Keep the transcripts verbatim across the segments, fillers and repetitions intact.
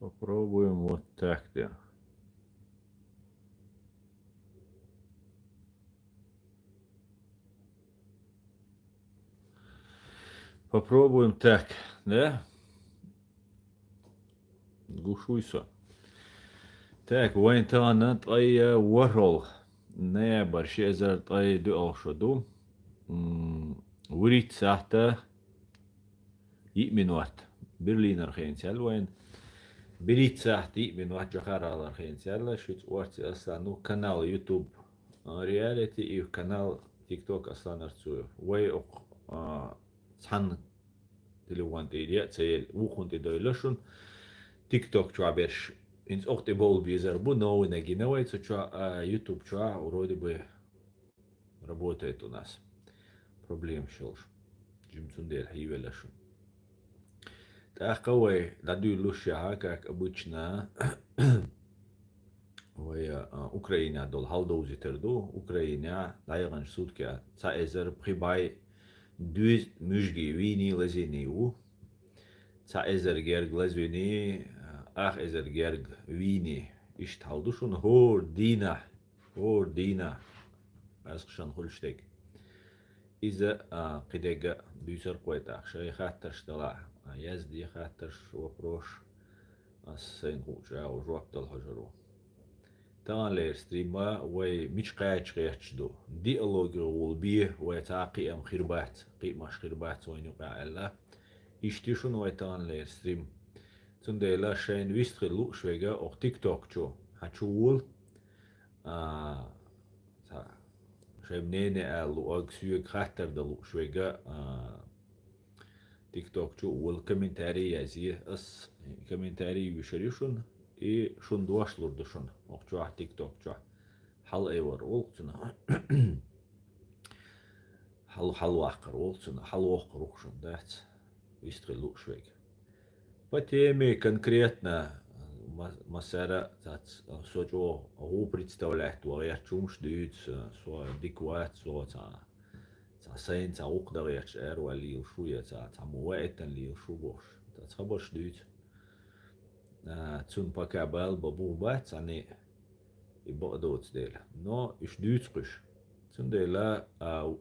Попробуем вот так делать. Попробуем так, да? Гуш вуй со. Так, вайн тахана ткъе ворхӀалгӀа ноябрь ши эзар ткъе доьалгӀа шо ду. М, вурийтта сахьта йиъ минот. Берлинера хенца яьлла вайн. БерхӀитта сахьта йиъ минот Джохар-ГӀалара хенца яьлла. Шуьца орци Аслан, ну, канал YouTube, а, Reality и канал TikTok Аслан Арцуев. Вай окх, а, цхьана телефон тӀе а ца елла, вукхун тӀе дойла шуна. TikTok чохь берш. ХӀинца окх тӀе бовла безар бу, новый нагина вай цу чохь, а, YouTube чохь вроде бы работает у нас. Проблемаш йолуш. Жимма цундела хьийвелла шуна. ТӀаккха вай дӀадуьйлуш яхьа, как обычно, вай, а, Украинехь долу хьал довзийтар ду. Украинехь дӀаяханчу суткех цхьа эзар пхи бӀе дезткъа муьжгийн вийний, лазийний ву. Цхьа эзар герга лазвийний, ах эзар герга вийний. Иштта хьал ду шуна хӀора дийнахь, хӀора дийнахь, аьск шан хуьлуш дерг. Иза, а, кхидерг а дуьйцур-кх вай тӀаккха, шайн хаттарш далахь, а, язде хаттарш, вопросаш, ас сайна хуучу агӀор жоп дала хьожур ву. Таханлера стримма вай мича кхача гӀерташ ду? Диалоге гӀур бе, вай цхьа а кхиам хир бац, кхиамаш хир бац вайна юкъахь аьлла. Иштта ю шуна вай таханлера стрим. Цундела шайна вистхила лууш верг окху TikTok чу хьан чу вула, а, цхьа, шайн мнение ала луург, соьга хаттар дан лууш верг, а, TikTok чу а вула, комментарий язъе. Ас комментарий вуьшур ю шуна, и шуна дош лур ду шуна. Окху чохь, TikTok чохь. Хьал айвар олу цунах. Хьал, хьал ваккхар олу цунах. Хьал воккхар ву шуна, дац? Вистхила лууш верг. По теме конкретно, ма-, массара а цац, со чӀогӀа гӀу представлять ван гӀерташ хӀумаш дуьйцу, со дика вац, со цхьа, цхьа сайна цхьа гӀуллакх дан гӀерташ араваьлла лелаш ву, я цхьа, цхьаммо ваийтина лелаш ву бохуш. Цац хабарш дуьйцу. А, цунна пока бала бан бух бац, цхьаьна и бакъ доцу дела. Но уьш дуьйцу кхуьш. Цундела, а,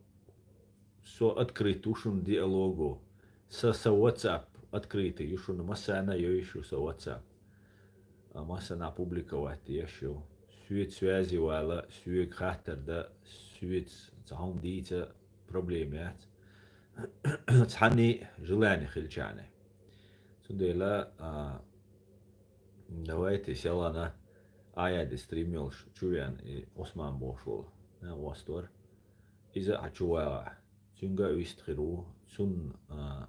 со открыт ву шуна диалогу. Са, сан WhatsApp открытый ю шуна, массарна а йойуш ю сан WhatsApp. А, массарна а публиковать еш ю. Соьца связи вала, соьга хаттар дан, соьца цхьа хӀума дийца проблема яц. Цхьанний желание хилчахьана. Цундела, а, давайте, селхана, Аяди стрим йолуш чу веана, и Осман бохуш волу, а, гӀостор. Иза а чу вагӀахь. Цуьнга а вист хир ву, цунна, а,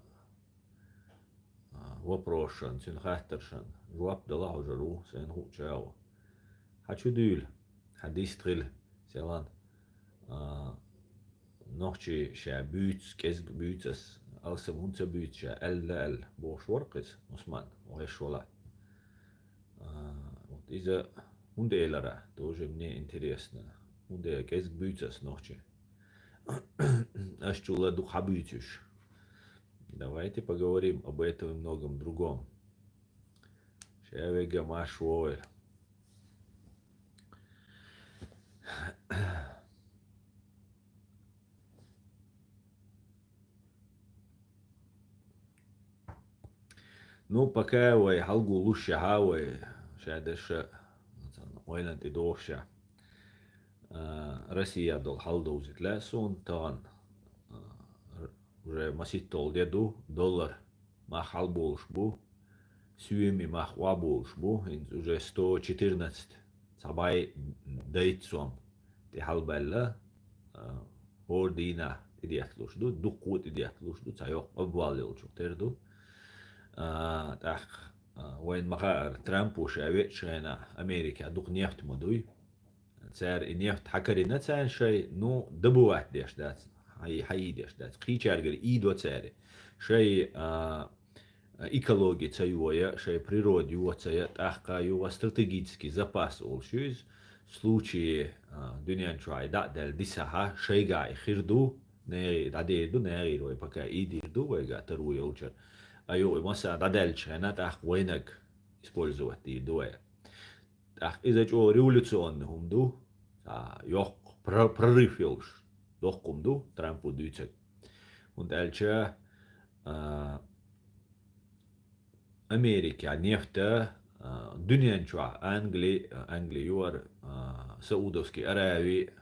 а, вопросашна, цуьнан хаттаршна жоп дала хьожур ву, сайна хуучу агӀор. Хьан чу дуьйла, хьан дистхила, селхана, а, нохчий ша буьйцу, кӀезиг буьйцу ас, алсам хӀунда ца буьйцу ша, аьлла, аьлла, бохуш вара-кх иза, Осман, веш вала. А, вот иза хӀунда элира, тоже мне интересно. ХӀунда кӀезиг буьйцу ас нохчий. Ас чул а дукха хьан буьйцу уьш? Давайте поговорим об этом и многом другом. Ша вегга марш вогӀийла. Ну, пока вай хьалгулуш яхьа, вай ша дерш а ойланна тӀедогӀуш яхьа. А, Россия долу хьал довзийта лаьа суна тахана, а, уже масийтталгӀа де ду, доллар мах хьалаболуш бу, соьмий мах охьаболуш бу, хӀинца уже сто четырнадцать, цхьа бӀе дейтта сом тӀе хьалабаьлла, а, хӀора дийнахь тӀедетталуш ду, дуккха а тӀедетталуш ду, цхьа йоккха обвал йолчух тера ду. А, тӀаккха, а, вайна ма-хаъара, Трампо ша веачу хенахь Америкехь дукха нефть ма дуй. Цара и нефть хьакарийна царна шайн, ну, добывать деш дац, хьай-, хьайий деш дац. Кхечаьргара ийдо цара. Шайн, а, экологи ца йойа, шайн природа йоцайа, тӀаккха юха стратегический запас олуш ю иза. В случае, а, дуьнен чохь и дӀа а даьлла дисахьа, шайга и хир ду, нехан дӀадер ду, нехера вай пока ийдийр ду, вайга таро йолчара. А юха и массара дӀадаьллачу хенахь тӀаккха вайнаг использовать дийр ду вай. ТӀаккха иза чӀогӀа революционный хӀума ду, цхьа йоккха про-, прорыв йолуш, доккха хӀума ду Трампо дуьйцург. ХӀунда аьлча, а, Америка нефта, а, дуьнен чохь Англи, а, Англи юар, а, Саудовский Арави,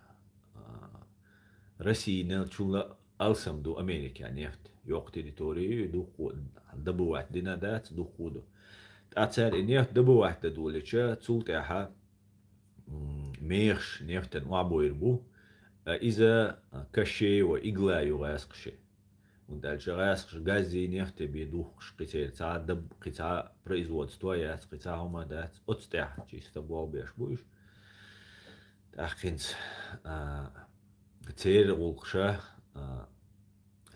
а, Российна чула алсам ду Америка нефт. Йоккха территори ю, дуккха добывать дина дац, дуккха ду. ТӀаккха цара и нефт добывать дан долича, цул тӀаьхьа, м, мехаш нефтан охьабойр бу, а, иза, а, кашей ва игла ю гӀаскхаше. ХӀунда аьлча гӀаскхаш газе нефте бен духкуш кхин церан цхьа даб-, кхин цхьа производство яц, кхин цхьа хӀума дац, оцу тӀехь чисто болх беш бу уьш. ТӀаккха хӀинца, а, церан гӀуллакхаш, а,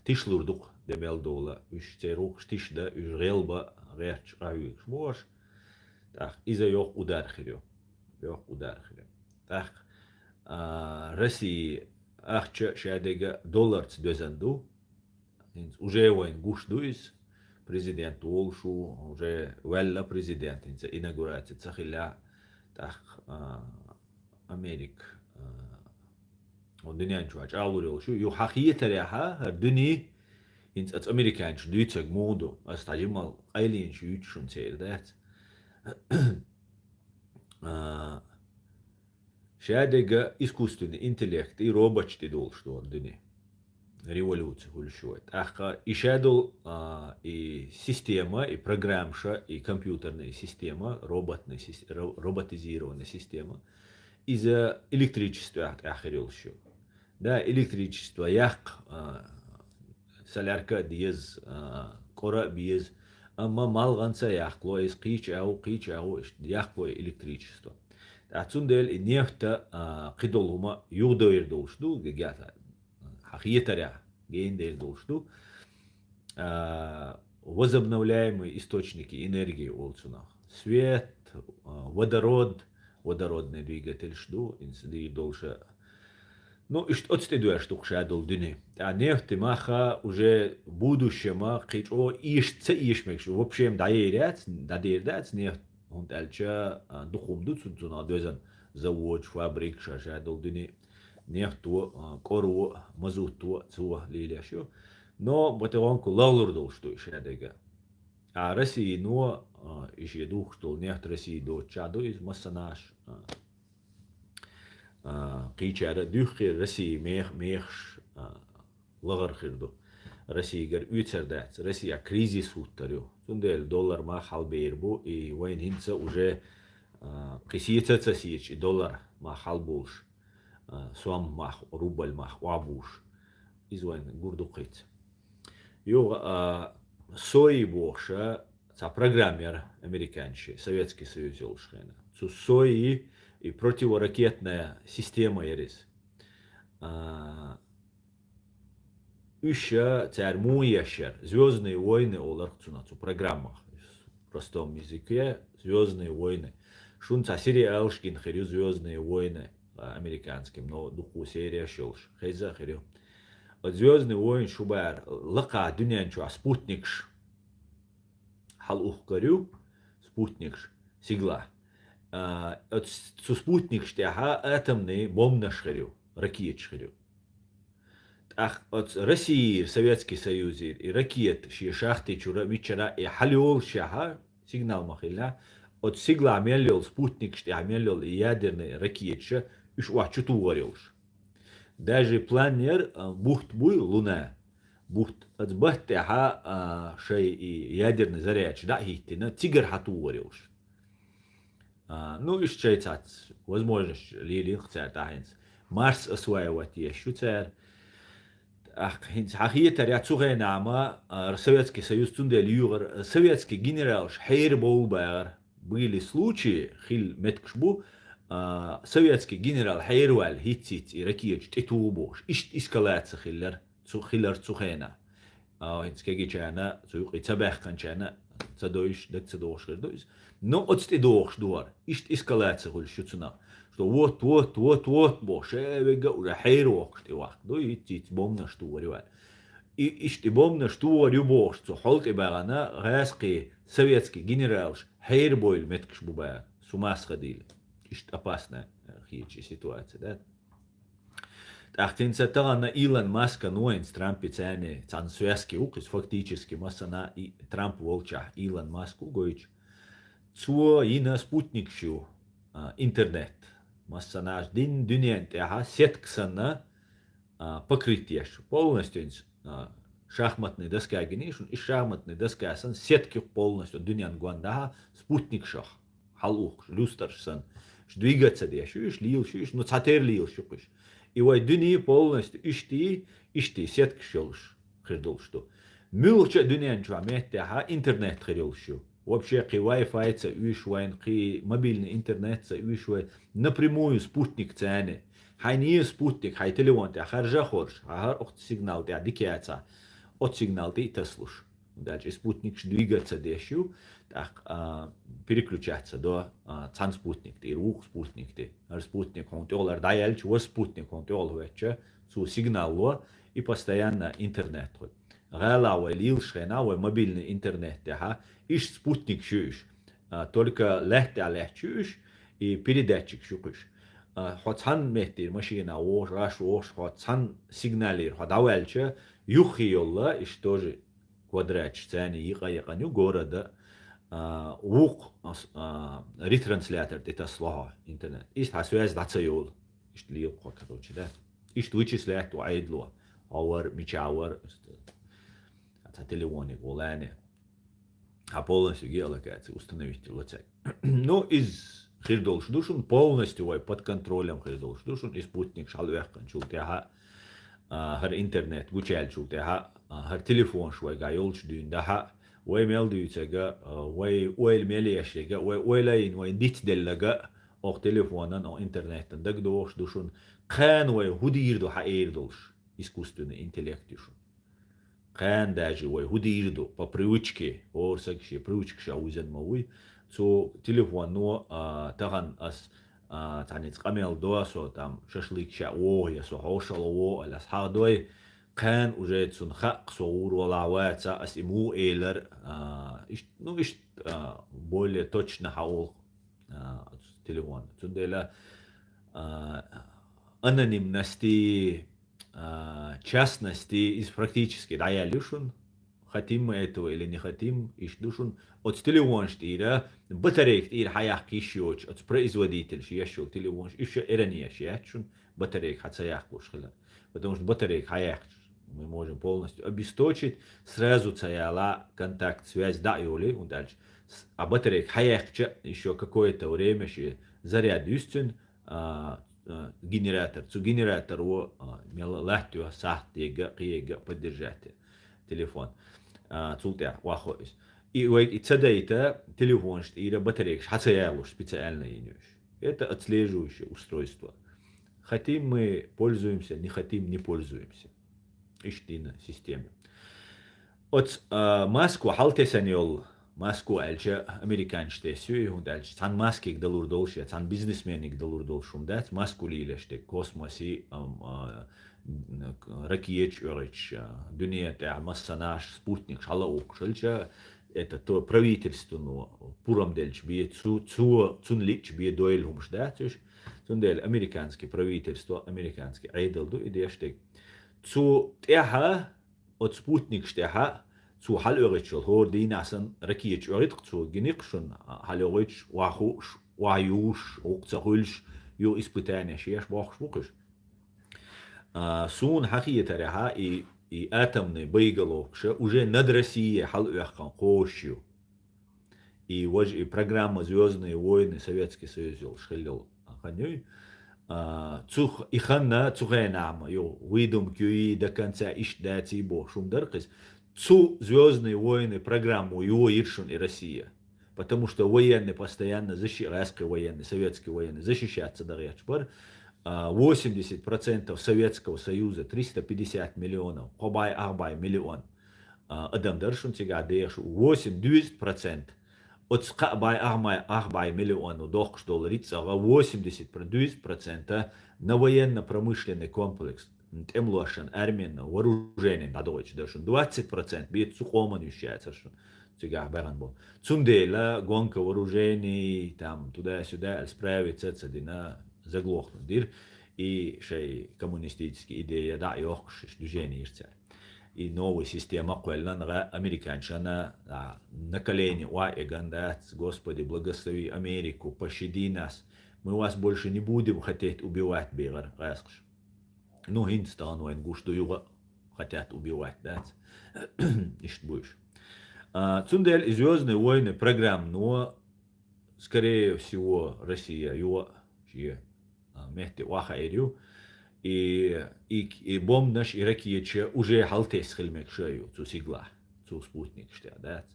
тишлур ду-кх де мел дола. Уьш церан гӀуллакхаш тиша дан, уьш гӀелба гӀерташ къахьоьгуш бу уьш. ТӀаккха иза йоккха удар хир ю. Йоккха удар хир ю. ТӀаккха, а, Россия ахча шадерг долларца доьзна ду. ХӀинца уже вайна гуш ду иза. Президент волуш ву, уже ваьлла президент, хӀинца инаугураци ца хилла. ТӀаккха, а, Америка, а, хӀун дуьнен чохь чӀагӀлур йолуш ю. Юха хьан хетарехьа, хӀара дуьне, хӀинца аса американчу дуьйцург муха ду. Аса цхьа жимал къайленаш юьйцуш шуна церан дац. А, шадерг искусственный интеллект и роботаш тӀедолуш ду хӀара дуьне. Революци хуьлуш ю вай. ТӀаккха и шадолу, а, и система, и программаша, и компьютерная система, роботная сис-, ро-, роботизированная система, иза электричествехь тӀехь хир йолуш ю. Да, электричество яккха, а, солярка а деза, а, кӀора а беза, амма малханца а яккхало, иза кхечу агӀо, кхечу агӀо, иштта яккхало и электричество. ТӀаккха цундела и нефта, а, кхидолу хӀума юхадойр долуш ду, гигата, хьан хетарехь, генадер долуш ду. А, возобновляемые источники энергии олу цунах. Свет, а, водород, водородный двигательш ду, инца дийр долуша. Ну, иштта оцу тӀедоьжуш ду-кх шадолу дуьне. ТӀаккха нефти маха уже будущема кхин чӀогӀа эша ца эша мегаш, вообще дӀаер яц, дӀадер дац нефт, хӀунда аьлча, а, дукха хӀума ду цунна, цунах доьзна заводаш, фабрикаш, ша шадолу дуьне. Нефто, а, кӀоро, мазуто, цо лелаш ю. Но бакъ тӀе гӀонку лахлур долуш ду и шадерг. А Россино, а, и шен духкуш долу нефт Россия доцучохь ду иза массанаш, а, а, кхечара дуьххьара Россия мех-, мехаш, а, лахар хир ду. Россигара оьцар дац, Россия кризис хӀуттур ю. Цундела доллар мах хьалабер бу, и вайна хӀинца уже, а, кхин сеца а ца сецаш и доллар мах хьалаболуш. А, сом мах, рубль мах охьабуш. Иза вайна гур ду кхица. Юха, а, сои бохуша, цхьа программа яра американчи, Советский Союз йолуш хенахь. Цу сои и противоракетная система яра иза. А, уьш, а, цара муха еш яра? Звёздные войны олура цунах, цу программах. В простом языке Звёздные войны. Шуна цхьа сериалаш гина хир ю Звёздные войны, а, американским, но дукха серияш йолуш. Хеза а хир ю. Оцу Звёздные войны шу бара лакха дуьнен чохь спутникаш хьалаухкур ю, спутникаш, сигла. А, оцу, цу спутникаш тӀехьа атомный бомбанаш хир ю, ракеташ хир ю. ТӀаккха оцу Россияра, Советский Союзера и ракета шен шахти чура, мичара и хьалайолушехьа, сигнал ма хилла, оцу сиглахь мел йолу спутникаш тӀехь мел йолу и ядерный ракеташа уьш охьа чу тухур йолуш. Даже планер, а, бутт буй, Луна, бутт, оцу батта тӀехьа, а, шайн и ядерный зарядаш дӀа а хӀиттина, цигара хьатухур йолуш. А, ну, иштта шайн цхьацца возможность лелийна-кх цара тӀаьхьа хӀинца. Марс осваивать еш ю цара. ТӀаккха хӀинца хьан хетарехь цу хенахь ма, а, Советский Союз цундела юьйхира, советский генералаш хьеран бовла баьгӀара. Были случаи, хилла меттигаш бу, а, советский генерал хьеран ваьлла хӀицца-хӀицца и ракеташ тӀетуху бохуш. Иштта эскалаци хилира цу, хилира цу хенахь. А, хӀинца кегийчарна, цу юкъе ца баьхкинчарна ца дойуш, дага ца догӀуш хир ду иза. Но оцу тӀе догӀуш ду хӀара. Иштта эскалаци хуьлуш ю цунах. Что вот, вот, вот, вот, бохуш, э, вегга уже хьеран воккхуш тӀе ваккха ду, хӀицца-хӀицца бомбанаш тухур ю аьлла. И иштта бомбанаш тохар ю бохуш, цу хьал тӀе баьхна гӀазкхий, советский генералаш хьерабовла меттигаш бу бара, су масса ха дийла. Иштта опасна хеташ и ситуация, да? ТӀаккха хӀинца тахана Илон Маска, ну, вайн Трампе царна цхьана связка ву-кх иза, фактически массана и Трамп волчахь Илон Маск ву гойтуш. Цо йина спутникаш ю, а, интернет. Массанаш дин дуьнен тӀехьа сетка санна, а, покрыть еш. Полностью, а, шахматная доска гиний шуна, и шахматная доска санна сетка ю-кх полностью дуьнен гондахьа спутникашах. Хьалаухкуш, люстарш санна. Уьш двигаться деш ю уьш, лелаш ю уьш, ну, цхьатера лелаш ю-кх уьш. И вай дуьне полностью иштта, иштта сеткаш йолуш хир долуш ду. Муьлххачу а дуьнен чохь меттехьа интернет хир йолуш ю. Вообще кхин Wi-Fi ца оьшу вайна, кхин мобильный интернет ца оьшу вай, напрямую спутник царна. Хьайна е спутник, хьайн телефон тӀехь харжа а хоржуш, хьан хӀара оцу сигнал тӀехь дика яцахь, оцу сигнал тӀе а тасалуш. ХӀунда аьлча и спутникаш двигаться деш ю, тӀаккха, а, переключаться до, а, цхьана спутник тӀера вукху спутник тӀе. ХӀара спутник хьуна тӀехула дӀаяьлча, вара спутник хьуна тӀехула хӀоьттича, цо сигнал ло, и постоянно интернет хуьлу. ГӀала вай лелаш хенахь, вай мобильный интернет тӀехьа, иштта спутникаш ю уьш. А, только лаьтта тӀехь лаьтташ ю уьш, и передатчикаш ю-кх уьш. А, хьо цхьана меттера машина вогӀуш, гӀаш вогӀуш, хьо цхьана сигналера хьо дӀаваьлча, юххе йолла, иштта тоже квадраташ царна йикъа-йикъана ю города, а, вукху, а, с-, а, ретранслятор тӀе тасалахь интернет. Иштта хьан связь дӀа ца йолу. Иштта лела-кх хьо, короче, да? Иштта вычислять ву Ӏедало. Хьо вара, мичахь вара, иштта. Цхьа телефониг ву лаьне. Хьан полностью геолокация установить ло цаьрга. Ну, иза хир долуш ду шуна, полностью вай под контролем хир долуш ду шуна, и спутникаш хьалаоьккханчул тӀаьхьа, а, хӀара интернет гучуяьллачул тӀаьхьа, а, хӀара телефонаш вайгахь йолчу дуьйна дахьа, вай мел дуьйцург а, вай ойла мел еш ерг а, вай ойла а йина вайна дицделларг а, оха телефонан, оха интернетан дагадогӀуш ду шуна, кхана вай хӀун дийр ду хьан эр долуш, искусственный интеллект ю шуна. Кхана даже вай хӀун дийр ду, по привычке, хӀора сага шен привычкаша вузан ма вуй. Цу телефоно, а, тахана ас, а, цхьаьнца къамел до, со там шашлык ша вогӀу, я со хьошалла вогӀу, аьлла, ас хьахдой, кхана уже цунна хаьа, со гӀур валахь ваца, ас и муха элира, а, ишт-, ну, иштта, а, более точно хьаолу, а, телефон. Цундела, а, анонимности, а, частности, иза практически дӀаяьлла ю шуна. Хотим мы этого или не хотим, иштта ду шуна. Оцу телефонаш тӀера батарейка тӀера хьаяккха йиш йоцуш, оцу производительш еш йолу телефонаш, уьш а эран еш яц шуна, батарейка хьан ца яккхалуш хилар. Потому что батарейка хьан яьккхича, мы можем полностью обесточить, сразу ца яла контакт, связь дӀа а йолий, хӀунда аьлча с-, а батарейка хьан яьккхича, ещё какое-то время шен заряд юьсцина, а, а, генератор. Цу генератор во, а, мел латтайо сахьт ега, кхин ега поддержать е телефон. А, цул тӀаьхьа вахо иза. И вай и ца дайта, телефонаш тӀера батарейкаш хьан ца ялуш специально йинуьш. Это отслеживающее устройство. Хотим мы пользуемся, не хотим не пользуемся. Иштта дина система. Оцу, а, Москва хьалтесана йолу, Москва аьлча, американчу тесна ю, хӀунда аьлча цхьана маскиг далур долуш, я цхьана бизнесмениг далур долуш хӀума дац, Москва лийлаш дерг космосе, ам, а, н-, ракеташ оьгӀуьйтуш, а, дуьне тӀехь массанаш спутникаш хьала а ухкуш хилча, это то правительствоно пурам делча бен, цу-, цо, цунна лиъча бен дойла хӀумаш дац уьш. Цундела американский правительство, американский Ӏедал ду и деш дерг. Цу тӀаьхьа оцу спутникаш тӀехьа цо хьалаоьгӀуьйтуш йолу хӀора дийнахь санна ракеташ оьгӀуьйту-кх цо, гиний-кх шуна, хьалаоьгӀуьйтуш, охьахууш, охьаювуш, гӀуллакх ца хуьлуш, юха испытанеш еш бохкуш бу-кх уьш. А, суна хьан хетарехьа, и, и атомный боеголовкаша уже над Россией хьалаоьхкан кхочуш ю. И важа и программа «Звёздные войны», Советский Союз йолуш хилла йолу хан юй. А, цу х-, и ханна, цу хенахь ма ю, выдумка юй, до конца иштта даций бохуш хӀума дара-кх иза. Цу «Звёздные войны» программо йойира шуна и Россия. Потому что военный постоянно защи-, гӀаьскхи военный, советский военный защищаться дан гӀерташ бара. А, восемьдесят процентов Советского Союза, триста пятьдесят миллионов, кхо бӀе ах бӀе миллион, а, адам дара шуна цигахь дехаш, восемь, дезткъа процент. Оцу кхаа бӀе ах бӀе, ах бӀе миллион дохкуш долу рицкъа восемьдесят, дезткъа процента на военно-промышленный комплекс. тӀемалошна, армена, вооруженина дӀадоагӀаш дара шуна. Двадцать процент бе цу къоман йиш яцар шуна. Цигахь баьхна бу. Цундела гонка вооружений, там, туда-сюда, аьлла, справиться ца дина, заглохнуть дира. И шайн коммунистический идея дӀа а йохкуш, иштта движение йира цара. И новая система кхоьллина гӀа-, американчана, а, на колени охьа а эган дац, Господи, благослови Америку, пощади нас. Мы вас больше не будем хотеть убивать, бехара гӀаскхаша. Ну, хӀинца тахана вайна гуш ду, юха хотят убивать, дац? Иштта бу уьш. А, цундела и «Звёздные войны» программано, скорее всего, Россия юха шен, а, метте охьахаийр ю. И, и, и бомбанаш, и ракеташ уже хьалтесна хила мегаш ю цу сигалахь, цу спутникаш тӀехь, дац?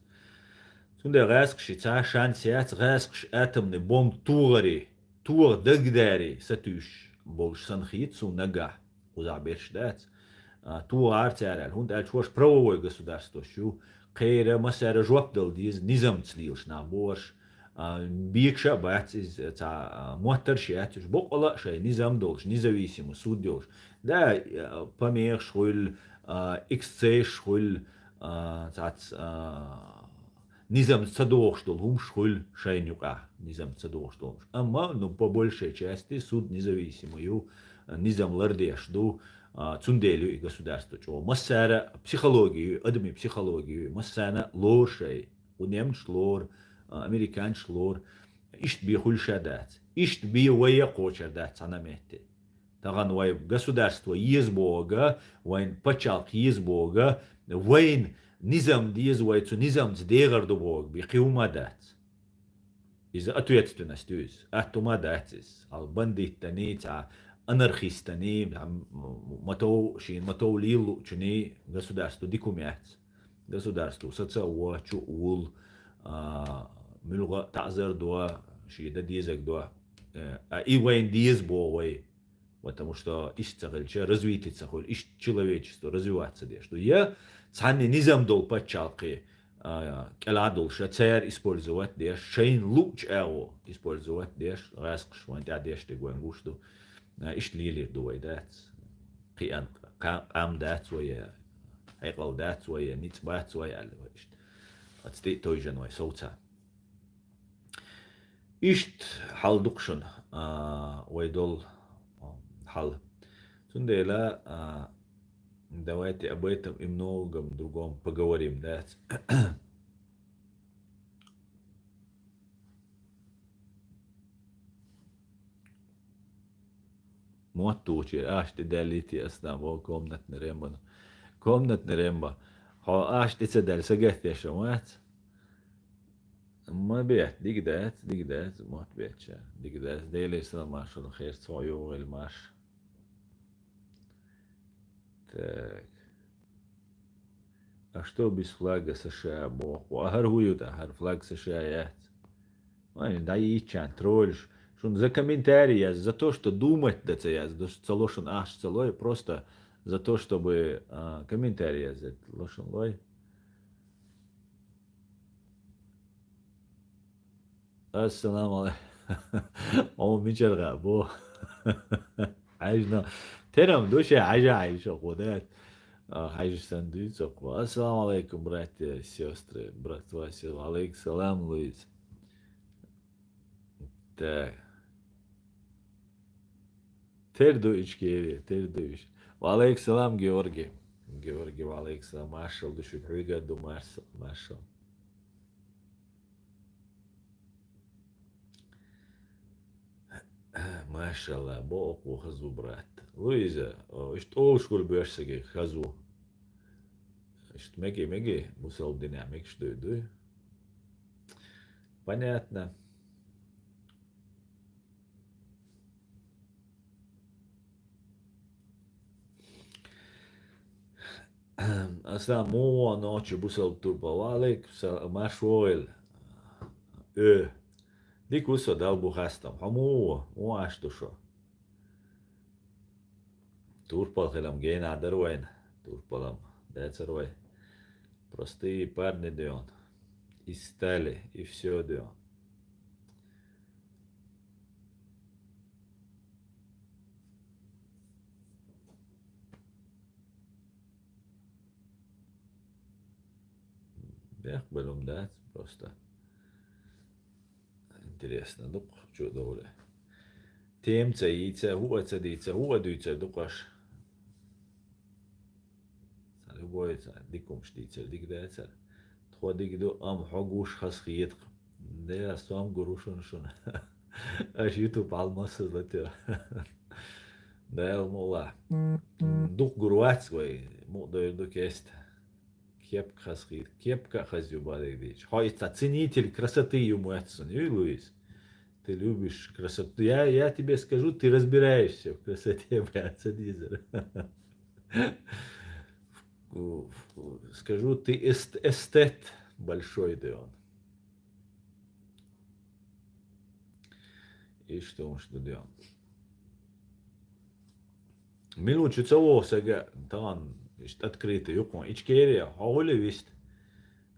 Цундела гӀаскхашца шанс яц, гӀаскхаша атомный бомба тохаре, тоха дагадаре сатуьйсуш болуш санна хета суна нагахь, кхузахь берш дац. А, тохара цара аьлла, хӀунда аьлча хӀорш правовой государствош ю, кхера массара жоп дала деза, низамца лелаш нах бу хӀорш. А, бекаш а бац иза, цхьа, а, моттарш яц уьш, боккъала а шайн низам долуш, независимый суд йолуш. Да, а, помехаш хуьлу, а, эксцессаш хуьлу, а, цхьацца, а, низамца ца догӀуш долу хӀумаш хуьлу шайна юкъахь, низамца ца догӀуш долу хӀумаш. Амма, ну, по большей части суд независимый ю, низам лардеш ду, а, цундела ю и государство чӀогӀа. Массара психология ю, адамийн психология ю, массарна лору шайн, хӀу немцаш лору, а, американцаш лору, иштта бен хуьлуш а дац. Иштта бен вай а кхочур дац цхьана а метте. Тахана вай государство еза бохург, вайн пачхьалкх еза бохург, вайн низам деза, вай цу низамца дехар ду бохург бен кхин хӀума а дац. Иза ответственность ю иза. Атта хӀума а дац иза. Хьал бандитаний, цхьа анархистаний, м-, м-, ма тов, шена ма тов лела луучуний государство дика хӀума яц. Государство саца а во, чу а вуьллу, а, муьлхха а таӀзар до, шен дан дезарг до. Э, а и вайна деза боху вай. Потому что иштта ца хилча, развитие ца хуьлу, иштта человечество развиваться деш ду. Я цхьанна низам долу пачхьалкхе, а, кӀелхьа долуш, цара использовать деш, шайна луучу агӀо использовать деш, гӀаскхаша вайна тӀехь деш дерг вайна гуш ду. А, иштта лелийр ду вай, дац? Кхиъна къа-, къам дац вай, хьекъал дац вай, ницкъ бац вай аьлла вай иштта. Оцу тӀе а тевжина вай совца. Иштта хьал ду-кх шуна, а, вай долу, а, хьал. Цундела, а, давайте об этом и многом другом поговорим, дац? Мотт тухучу аша тӀедаьллийти ас там, вон комнатный ремба. Комнатный ремба. Хьо аша тӀе ца даьлла, сагатдеш вац? Ма бетта, дика дац, дика дац, мотт бетта. Дика дац, Делера салам маршалла, херца хьо югӀийла марш. Так. А что без флага США, боху? А хӀара хӀун ю тӀаккха, хӀара флаг США яц? Вайн дӀайийччан тролльш. Шуна за комментарий яз, за то, что думать дан ца яз, ца ло шуна ахча ца лой, просто за то, чтобы, а, комментарий яз, ло шуна лой. Ассаламу алейкум. О, мичара гӀа бо. Хьаьжна. Терам ду ше хьаьжа хьаьжа кху дац. А, хьаьжа сан дуьйцу кху. Ассаламу алейкум, братья и сестры. Братва, се-, алейкум салам, Луиз. Так. Тер ду Ичкери, тер ду иш. Ва алейкум салам, Георгий. Георгий, ва алейкум салам. Маршал ду шуьга, хьоьга ду марс-, маршал. Машалла, бо окхо хазу, брат. Луиза, о, иштта олуш гур боьш саги хазу. Иштта меги, меги, бусалба динехь мегаш дуй, дуй. Понятно. Аслан, муха ву нохчи бусалба турпал? Ва алейкум салам, марш вогӀийла. Э, дика ву со, Далла бу хастам. Хьо муха ву? Муха Ӏаш ду шо? Турпал хилам генахь дара вайна. Турпалам дацара вай. Простые парни дуй хьуна. Из стали, и всё дуй хьуна. Бехк белум дац, просто. Интересно, дукха чу а довле. Тема ца йийца, хӀу а ца дийца, хӀу а дуьйцар ду-кх аш. Сан любой ца дика хӀумаш дийцар дика дацар. Тхо дика ду, амма хьо гуш хазахета-кх. Де, со-м гур ву шуна шуна. Аш YouTube хьалмассаза латира. Дала мукъ лахь. Дукха гур вац вай, мукъадер ду кеста. Кепка хазахета, кепка а хаза ю, бадыг дийча. Хьо и ца ценитель красоты ю моьтту суна, ю, Луис? Ты любишь красоту. Я, я тебе скажу, ты разбираешься в красоте, брат, ца дезар. Скажу, ты эст-, эстет большой, да он. Иштта хӀумаш ду дел. Мила ву чу ца вогӀу сага, тахана иштта открытый ю-кх хьуна. Ичкери, хьо гӀули вист?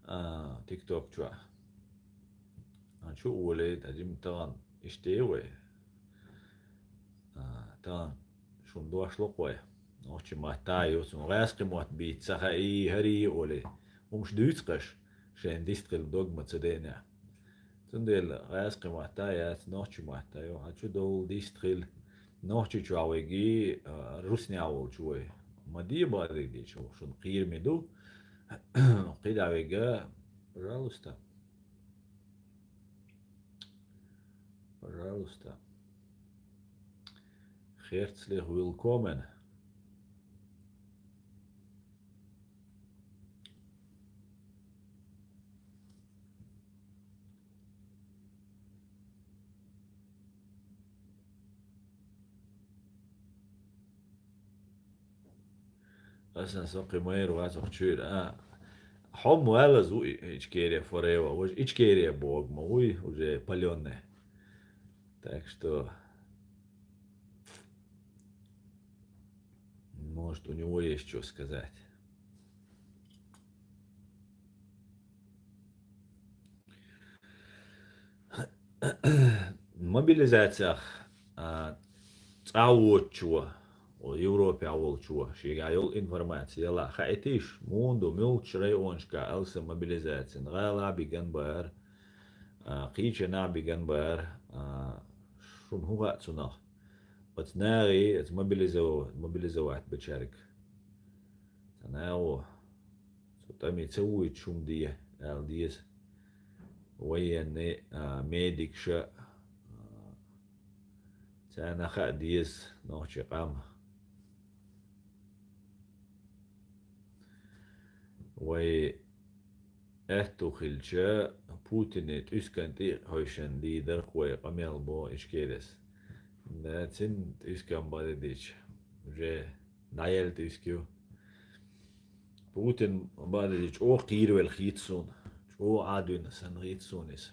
А, TikTok чохь. А, чу а волий, та жима тахана иштта е вай. А, тахана шуна дош ло-кх вай. Нохчи матта а ю, цунна гӀаьскхи мотт бийца ца хаий, хӀарий а олий. ХӀумаш дуьйцу-кх аш, шайна дистхила дог ма ца дайна. Цундела гӀаьскхи матта а яц, нохчи матта а ю, хьан чу довла дистхила. Нохчи чохь вайгий, а, русня волчу вай. Ма де, бадыг дийча, шуна кхераме ду. КхидӀа вайга, пожалуйста. Пожалуйста. Herzlich willkommen. Аса со кхин майра вац оха чуьйра. А, хьо-м валаза ву и-, Ичкерия форева. Важа Ичкерия боху ма вуй, уже палённый. Так что, может, у него есть чё сказать. Мобилизацех, а, цӀа воцучо, о, Европехь волчо, шегахь йолу информаци яла хаийтийша, муха ду, муьлхачу районашкахь алсам мобилизацина, гӀалахь биган бара, а, кхечанхьа биган бара, а, шуна хӀун хаьа цунах? Оцу нахе, оцу мобилизо-, мобилизовать бечаьрга. Ца наха, цу тӀаме ца вуьйтуш хӀума де, аьлла деза. Военный, а, медикша, а, царна хаа деза нохчийн къам. Вай аьтту хилча, Путине тӀуьскан тӀе а хевшина дийр дара-кх вай къамел боху Ичкерис. Да, цуьнан тӀуьскан бара дича, уже дӀаелла тӀуьска ю. Путин бара дича чӀогӀа кхийравелла хийца суна, чӀогӀа Ӏадвина санна хийца суна иза.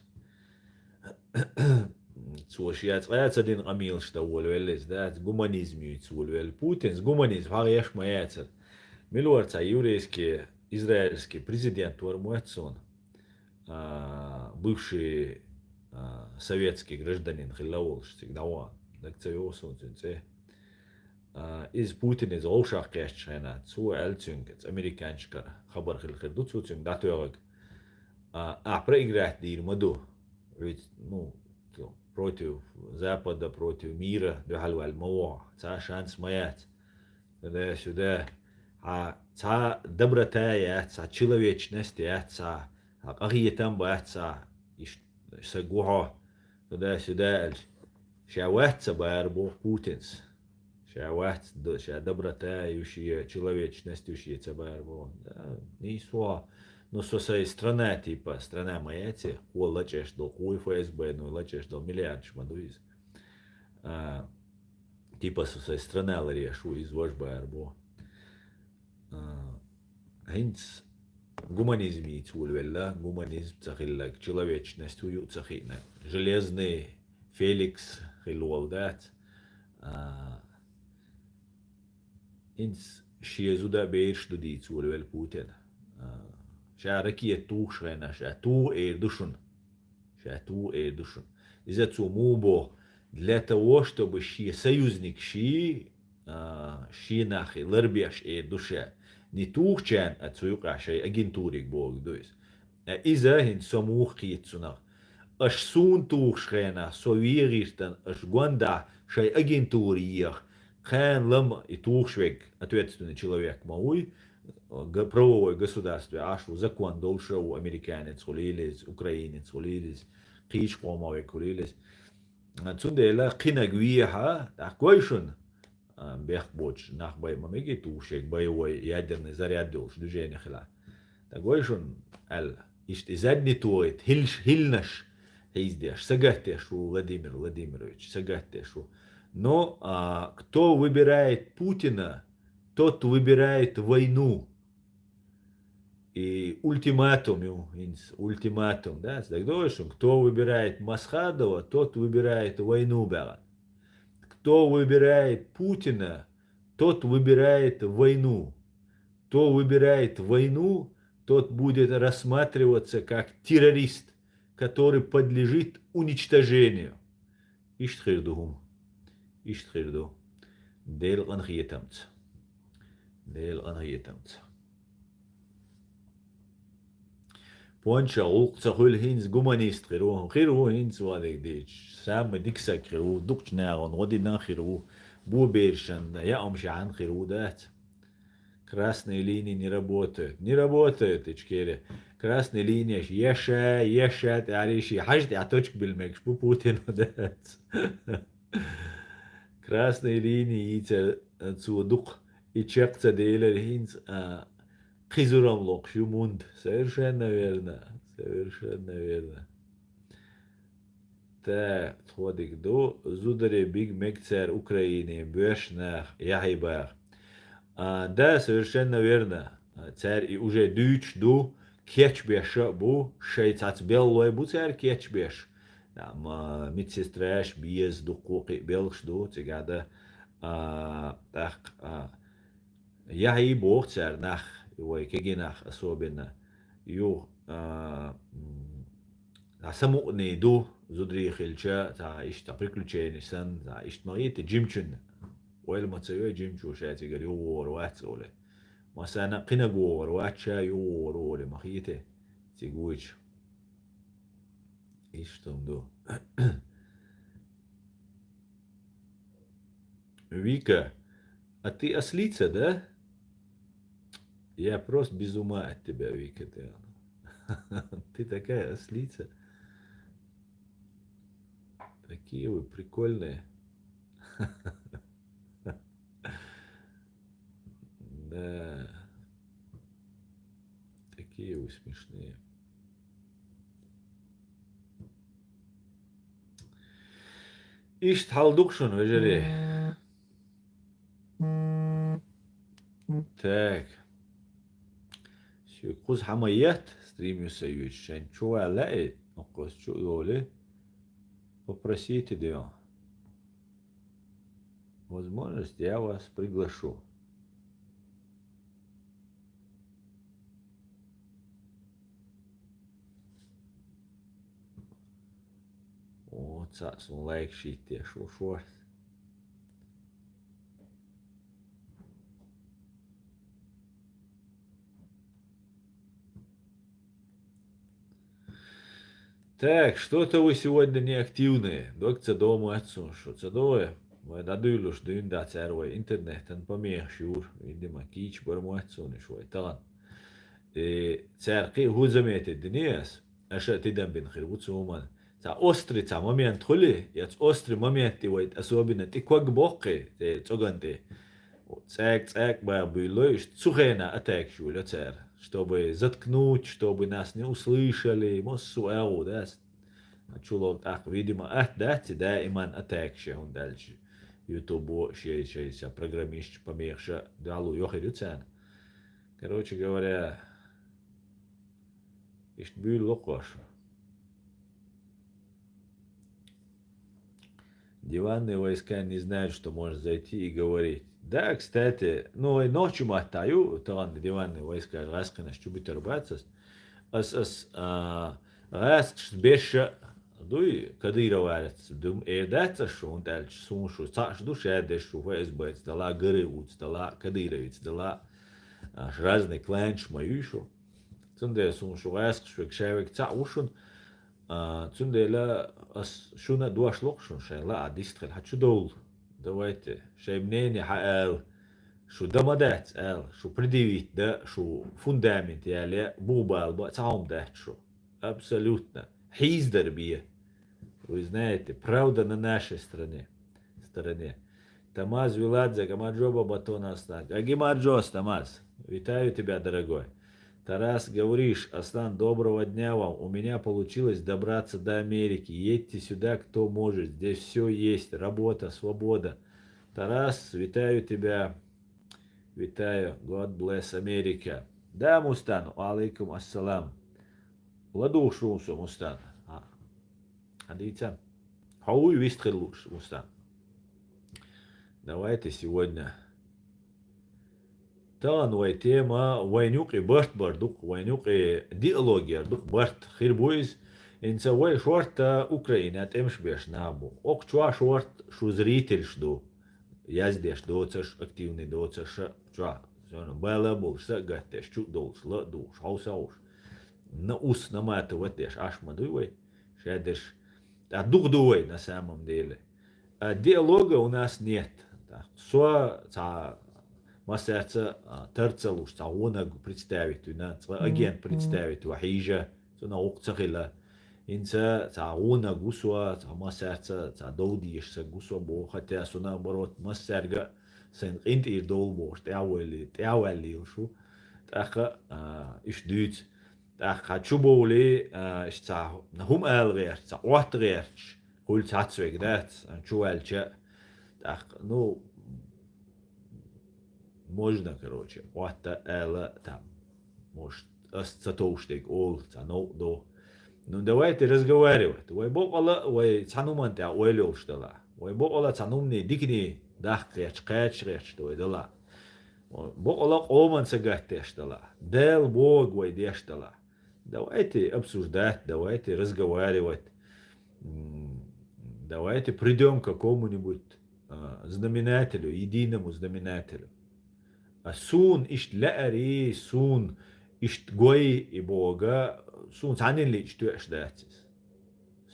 Цо шен цкъа а ца дина къамелаш дан волавелла иза, да, гуманизм юьйца волавелла. Путинца гуманизм хьагӀ еш ма яцара. Мила вара цхьа еврейский, израильский президент вара моьтту суна, а, бывший, а, советский гражданин хилла волуш цига дӀавахана. Дага ца йогӀу суна цуьнан цӀе. А, иза Путин иза вовшах кхаьччу хенахь, цо аьлла цуьнга, цу американчикара хабар хилла хир ду цо цуьнга дӀатоьхнарг. А, ахь проиграть дийр ма ду. Вуьйца, ну, цо против Запада, против мира дуьхьал ваьлла ма ву хьо. Цхьа шанс ма яц. Туда-сюда. Хьан цхьа доброта яц, цхьа человечность яц, цхьа, цхьа къахетам бац, цхьа иштта саг ву хьо. Туда-сюда аьлча, ша вац ца бара боху Путинс. Ша вац, д-, ша доброта ю шен, человечность ю шен ца бара боху. Да, нийса ву хьо. Ну, со сайн страна, типа, страна ма яц и, кхо лачкъеш долу, кхо ФСБ, ну, лачкъеш долу миллиардаш ма ду иза. А, типа, со сайн страна ларъеш ву, иза важа бара боху. А, хӀинца гуманизм йийца волавелла, гуманизм ца хилларг, человечность ю а ца хиънарг. Железный Феликс хилла волу дац. А, хӀинца шен зуда а, бераш а ду дийца волавелла Путин. А, ша ракета тухуш хенахь, ша туха эр ду шуна. Ша туха эр ду шуна. Иза цо муха боху? Для того, чтобы шен союзникаш, а, шен нах ларбеш эр ду ша. Не тухучарна, а цу юкъахь шайн агентуриг бохург ду иза. Иза хӀинца со муха кхета цунах. Аш суна тухуш хенахь, со вен гӀиртан, аш гондахь шайн агентура еха, кхана лама и тухуш верг, ответственный человек ма вуй, га-, правовой государстве Ӏаш ву, закон долуш а ву, американец хуьлийла иза, украинец хуьлийла иза, кхечу къомах верг хуьлийла иза. Цундела кхинаг вехьа, тӀаккха гой шуна, а, бехк боцуш нах бай ма мегий тухуш ерг, боевой ядерный заряд йолуш движение хила. ТӀаккха гой шуна аьлла, иштта и задний тохийта, хӀиллаш-, хӀилланаш хьийзадеш, сагатдеш ву Владимир Владимирович, сагатдеш ву. Но, а, кто выбирает Путина, тот выбирает войну. И ультиматум ю, хӀинца ультиматум, да, дагадогӀий шуна, кто выбирает Масхадова, тот выбирает войну баьгӀа. Кто выбирает Путина, тот выбирает войну. Кто выбирает войну, тот будет рассматриваться как террорист, который подлежит уничтожению. Иштта хир ду хӀума. Иштта хир ду. Делан къинхетамца. Делан къинхетамца. Понча гӀуллакх ца хуьлу хӀинца гуманист хир ву. Хир ву хӀинца валлахӀи дийцча. Самый дика саг хир ву. Дукхачу нахана гӀо дина хир ву. Бо берашна яа хӀума шаьхьана хир ву дац. Красные линии не работают. Не работают, Ичкери. Красные линии еш а, еш а, тӀаьхьа ши хьажа тӀехь точка била мегаш бу Путину дац. Красные линии йийцар цо дукха и чекх ца делира хӀинца, а, кхин зурам локхуш ю мунда. Совершенно верно. Совершенно верно. Та, тхо дика ду, зударий бига мега цара Украине боьрша нах, яхьий баха. А, да, совершенно верно. Цара и уже дуьйцуш ду, кечбеш а бу, шайн цхьацца беллой бу цара кечбеш. Там, а, медсестраш, беза, дуккха кхин а белхаш ду, цигахь дан, а, тӀаккха, а, яхьий боху цара нах, вай кегий нах особенно. Юха, а, м, цхьа самукъане ду, зударий хилча, цхьа иштта приключени санна, цхьа иштта ма хета жимачунна. Ойла ма ца йой, жимачо ша цигара юхавогӀур вац олий. Массарна а кхинаг вогӀур вац, ша юхавогӀур ву олий ма хета. Цига вуйчу. Иштта хӀума ду. Вика, а ты ослица, да? Я просто без ума от тебя, Вика, ты. Ты такая ослица. Такие вы прикольные. Да. Такие вы смешные. Иштта хьал ду-кх шуна, вежарий. Так. Шуьга кхуза хьан ма етта, стрим ю сан юьйцу, шайн чу ваьлла и, оккхуза чу а йолий. Попросите ден. Возможность, я вас приглашу. О, цхьаъ суна лайк шийтта шу, шо. Так, что-то вы сегодня неактивные. Дог ца догӀу моьтту суна шу. Ца догӀий? Вай дӀадуьйлуш дуьйна дац аьлла вай интернетан помехаш юра. Видимо, кийча бара моьтту суна шу вай тахана. И цара кхин а хӀун заметить дина ас? Аша а тидам бина хир ву цу хӀуманна. Цхьа острый цхьа момент хуьлий, я цу острый момент тӀе вай особенно тӀе ког боккхий, те цӀоган тӀе. ЦӀаьг-цӀаьг баха буьйлой, иштта цу хенахь атакаш йолу цара, чтобы заткнуть, чтобы нас не услышали, массо а агӀо дац. Чуло тӀаккха, видимо, атта дац и даиман атакаш, хӀунда аьлча ютубо шай-шай ца программисташ, помехаш а дуьхьало йохуьйтур ю царна. Короче говоря, иштта буьйлу локхош. Диванные войска не знают, что можно зайти и говорить. Да, кстати, ну, и нохчу маттахь ю, тахана диванные войска гӀаскхинаш чу битар бац ас. Ас, ас, а, гӀаскхаш беш а дуй, кадыровец, дум, эр дац ас шу, хӀунда аьлча суна шу цхьаъш ду, шадерш шу, ФСБ-ца дала, ГРУ-ца дала, кадыровец дала, аш разный кланчу ма ю шу. Цундела суна шу гӀаскхаш вег, шаьвег цхьаъ ву шуна. А, цундела ас шуна дош лоху шуна, шайн лаа дистхила хьан чу довла. Давайте, шайн мнение хьан ала. Шу да ма дац ала, шу предъявить да, шу фундамент яле, бугӀу бала ба, цхьа хӀума дац шу. Абсолютно. Хьийзадар бе. Вы знаете, правда на нашей стране. Стороне. Тамаз Виладзе, Гамарджоба Батона Аслан. Гагимарджос, Тамаз. Витаю тебя, дорогой. Тарас, говоришь, Аслан, доброго дня вам. У меня получилось добраться до Америки. Едьте сюда, кто может. Здесь все есть. Работа, свобода. Тарас, витаю тебя. Витаю. God bless America. Да, Мустан, алейкум ассалам. ЛадугӀуш ву со, Мустан. А, хьадийца. Хьо вуй вистхила лууш, Мустан. Давайте сегодня. Тахана вай тема, вайн юкъе барт бар дукха, вайн юкъе диалоги яр дукха барт хир бу иза. ХӀинца вай шорта Украина тӀемаш беш нах бу. Окху чохь шорта шу зрительш ду. Яздеш доцарш, активный доцарш а чохь. Бала а болуш, са а гатдеш, чу а долуш, ла а духуш, хьовса а гӀуш. На ус, на мата ват деш, Ӏаш ма дуй вай. Шадерш. ТӀаккха дукха ду вай, на самом деле. А диалога у нас нет. Так, со цхьа массаьрца, а, тар ца луш, цхьа вонаг представить вина, цхьа агент представить ва хьийжа, цунах вукху ца хила. ХӀинца цхьа вонаг ву со, цхьа массаьрца, цхьа дов дезаш саг ву со боху, хотя со наоборот массаьрга а сайн къинтӀера довла бохуш, тӀаьхьавалли-, тӀаьхьаваьллийла шу. ТӀаккха, а, иштта дуьйцу. ТӀаккха хьан чу бовлий, а, иштта цхьа хӀума ала гӀерташ, цхьа Ӏотта гӀерташ, хуьлу цхьацца вега дац, а, чу ваьлча. ТӀаккха, ну, можно, короче, Ӏотта ала там. Может, ас ца товш дерг олу, цхьа новкъа до. Ну, давайте разговаривать. Вай бокъала, вай цхьа нуман тӀехь ойла йолуш дала. Вай бокъала цхьа нумний диканий дахка гӀерташ, кхача гӀерташ ду вай дала. Бокъала къоман ца гатдеш дала. Дала богу вай деш дала. Давайте обсуждать, давайте разговаривать. М, давайте придём к какому-нибудь, а, знаменателю, единому знаменателю. А суна иштта лаьари, суна иштта гой и бога, суна цхьаннан лиъча тоьаш дац иза.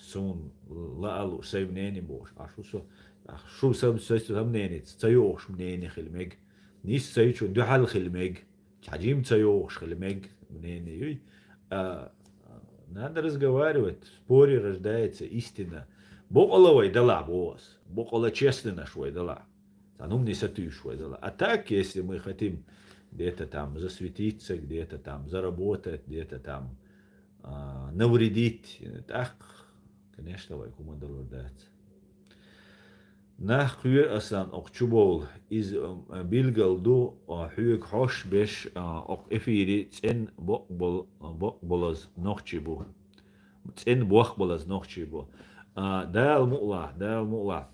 Суна лаа лууш, сайн мнение бохуш, а шу со, а шу сан, сан, сан мнение, ца йохуш мнение хила мега. Нийса ца йичун дуьхьал хила мега. Цхьа жима ца йохуш хила мега мнение юй. А, надо разговаривать, в споре рождается истина. Бокъала вай дала боху ас. Бокъала честнаш вай дала. Цхьа нумни сатуьйсуш вай дала. А так, если мы хотим где-то там засветиться, где-то там заработать, где-то там, а, навредить, так, конечно, вай хӀума далур дац. Нах кхоьру асан окху чу бовла. Иза, м, билгал ду, а, хьоьга хьош беш, а, окху эфире цӀен бокъбол-, бокъболаза нохчий бу. ЦӀен бокъболаза нохчий бу. А, Дала мукъ лахь, Дала мукъ лахь.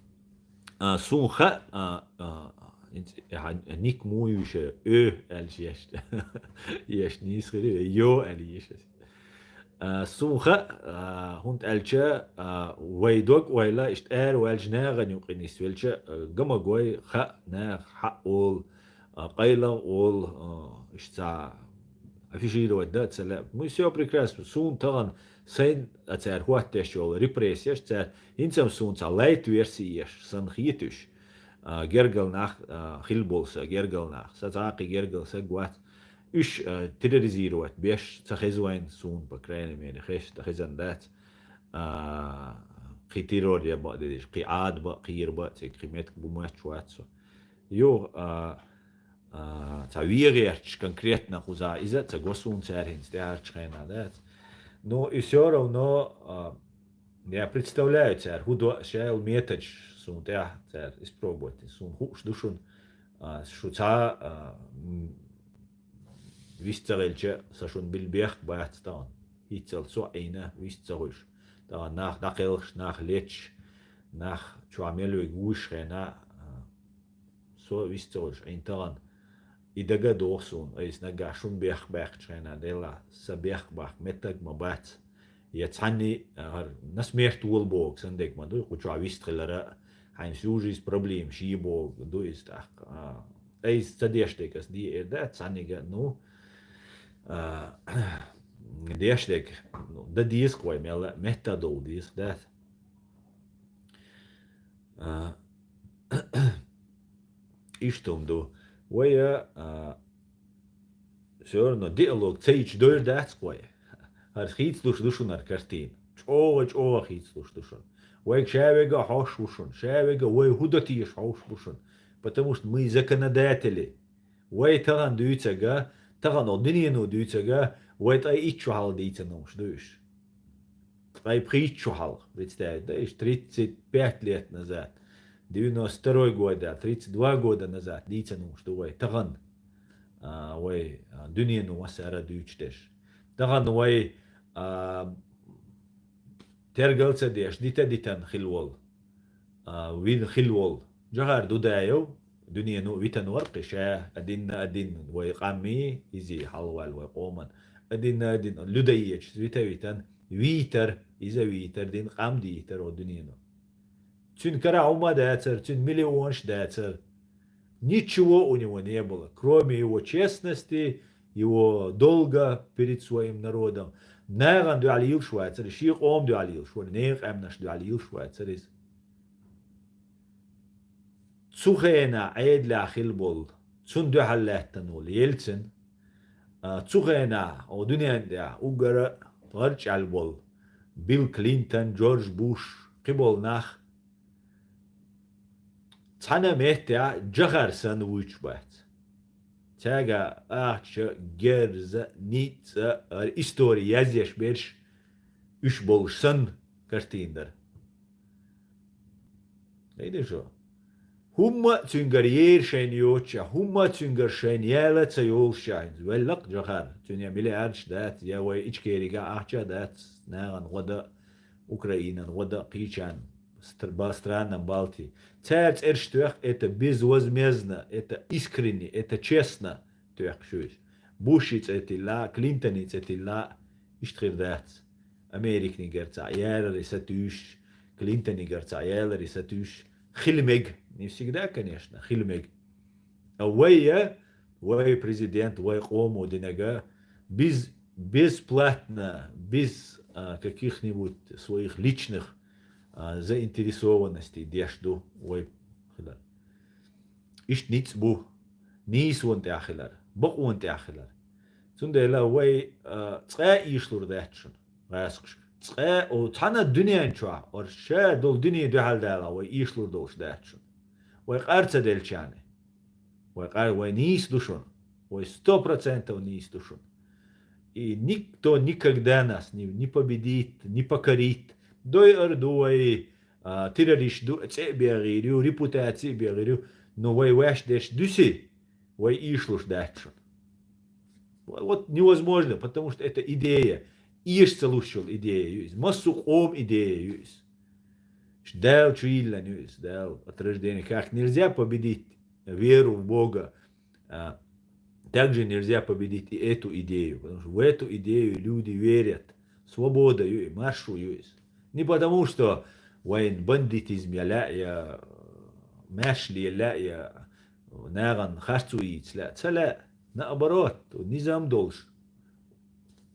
А, суна хаьа, а, а, инц-, а, ник муй виша, ё аьлча еш. Еш нийса хир, ё аьлла еш. А, суна хаьа, а, хӀунда аьлча, а, вай дог ойла, иштта ара ваьлча нахана юкъа нисвелча, а, гамаг вай хаьа, наха хьаъ олу, а, къайлан олу, а, иштта ца афишировать дан ца лаьа. Ну, всё прекрасно. Суна тахана сайн а цара хӀоттеш йолу репрессияш, цара хӀинца-м суна цхьа лайт верси еш, сан хетуш. А, гергал нах, а, хила болу са, гергал нах. Са цхьа а кхин гергал саг вац. Уьш, а, терроризировать беш ца хеза вайн суна, по крайней мере, хеза, ца хезан дац. А, кхин террор я бакъ дедиш, кхин Ӏада бакъ, кхийра бакъ, цига кхин меттиг бу моьттуш вац со. Юха, а, а, цхьа вен гӀерташ конкретно кхуза иза а ца го суна цара хӀинца тӀаьхьарчу хенахь дац. Ну, и всё равно, а, я представляю цара, хӀун до, шайл методаш суна тӀехь цара испробовать. Суна хууш ду шуна, а, шу цхьа, а, м, вист ца гӀелча, сан шуна билла бехк бац тахана. ХӀинццалц со а Ӏийна, вист ца гӀуьш. Тахана нах дӀакхелхаш, нах леташ, нах чохь мел вега вуьйш хенахь, а, со вист ца гӀуьш Ӏийна тахана. И дага а доху суна, айса нагахь шуна бехк баьккхачу хенахь, делахь, сан бехк баккха меттаг а ма бац. Я цхьанний, а, хӀара на смерть вола боху сан дерг ма ду, кху чохь вист хилара, хьайна всю жизнь проблема шен боху ду иза тӀаккха. А, айса ца деш дерг ас де эр дац цхьаннига, ну, а, деш дерг, ну, дан деза-кх вай мел а, метта а довла деза, дац. А, иштта хӀума ду. Вай, а, всё равно диалог ца йича дойр дац-кх вай. ХӀара хийцалуш ду шуна хӀара картина. ЧӀогӀа-чӀогӀа хийцалуш ду шуна. Вайга шаверг а хьош ву шуна, шаверг а вай хӀу дан теша хьош бу шуна. Потому что мы законодатели. Вай тахан дуьйцарг, тахан оха дуьнено дуьйцарг, вай ткъе итт шу хьалха дийцина хӀумнаш ду уьш. Ткъе пхийтта шу хьалха, представить, да, уьш тридцать пять лет назад, девяносто второй года, тридцать два года назад дийцина хӀумнаш ду вай тахан, а, вай, а, дуьнено массара а дуьйцуш дерш. Тахан вай, а, тергал ца деш, дита-дитан хилла волу, а, вина хилла волу Джохар Дудаев, дуьнено витина вара-кх и ша, а динна, а динна, вай къамий, изий хьалаваьлла вай къоман, а динна, а динна, людоедчество вита-витина, вийтар, иза вийтар, динна къам дийтар оха дуьнено. Цуьнан карахь хӀумма а дацара, цуьнан миллионаш а дацара. Ничего у него не было, кроме его честности, его долга перед своим народом. Нахана дуьхьал йилуш вацара, шен къоман дуьхьал йилуш вара, нехан къаьмнашна дуьхьал йилуш вацара иза. Цу хенахь Ӏедалехь хилла болу, цунна дуьхьал лаьттина волу Ельцин, а, цу хенахь оха дуьнен тӀехь уггар а гӀарчӀаьлла болу Билл Клинтон, Джордж Буш, кхиболу нах цхьана а меттехь Джохар санна вуьйцуш бац. Цаьрга ахча, герз а, ницкъ а, хӀара истори язъеш берш уьш болуш санна картина дара. Видишь, хӀумма а цуьнгара ера шайна йоцуш а, хӀумма а цуьнгара шайна яла а ца йолуш а, хӀинца велла-кх Джохар, цуьнан я миллиардаш дац, я вай Ичкеригахь ахча а дац, нахана гӀо дан, Украинан гӀо дан, кхечарна стр-, ба-, странам Балтии. Цара цӀераш тоьхна, это безвозмездно, это искренне, это честно тоьхна шу иза. Буши цӀе тилла, Клинтони цӀе тилла, иштта хир дац. Американигара цхьаъ яларе сатуьйсуш, Клинтонигара цхьаъ яларе сатуьйсуш, хила мега. Не всегда, конечно, хила мега. А вай, а, вай президент, вай къомо динарг, без, бесплатно, без, а, каких-нибудь своих личных, а, заинтересованностей деш ду вай хилар. Иштта ницкъ бу, нийсонан тӀехь хилар, бакъонан тӀехь хилар. Цундела вай, а, цкъа а ийшлур дац шуна, гӀаскхашка. Цкъа а, о, цхьана а дуьнен чохь, оцу ша долу дуьне дуьхьал далахь вай ийшлур долуш дац шуна. Вай къар ца делчарна. Вай къар, вай нийса ду шуна. Вай сто процентов нийса ду шуна. И никто никогда нас не, не победит, не покорит. Дойъар ду вай, а, террорист ду, цӀе а бегӀийр ю, репутаци а бегӀийр ю, но вай ваьш дерш дуьсий, вай ийшлуш дац шуна. Вот невозможно, потому что это идея. Эша ца луш йолу идея ю иза. Массо а къоман идея ю иза. Дала чу йиллина ю иза, Дала от рождения. Как нельзя победить веру в Бога, а, также нельзя победить и эту идею, потому что в эту идею люди верят. Свобода ю и, маршо ю иза. Не потому, что вайн бандитизм я лаьа, я маьршалла я лаьа, я нахана харцо йийца лаьа. Ца лаьа, наоборот, низам долуш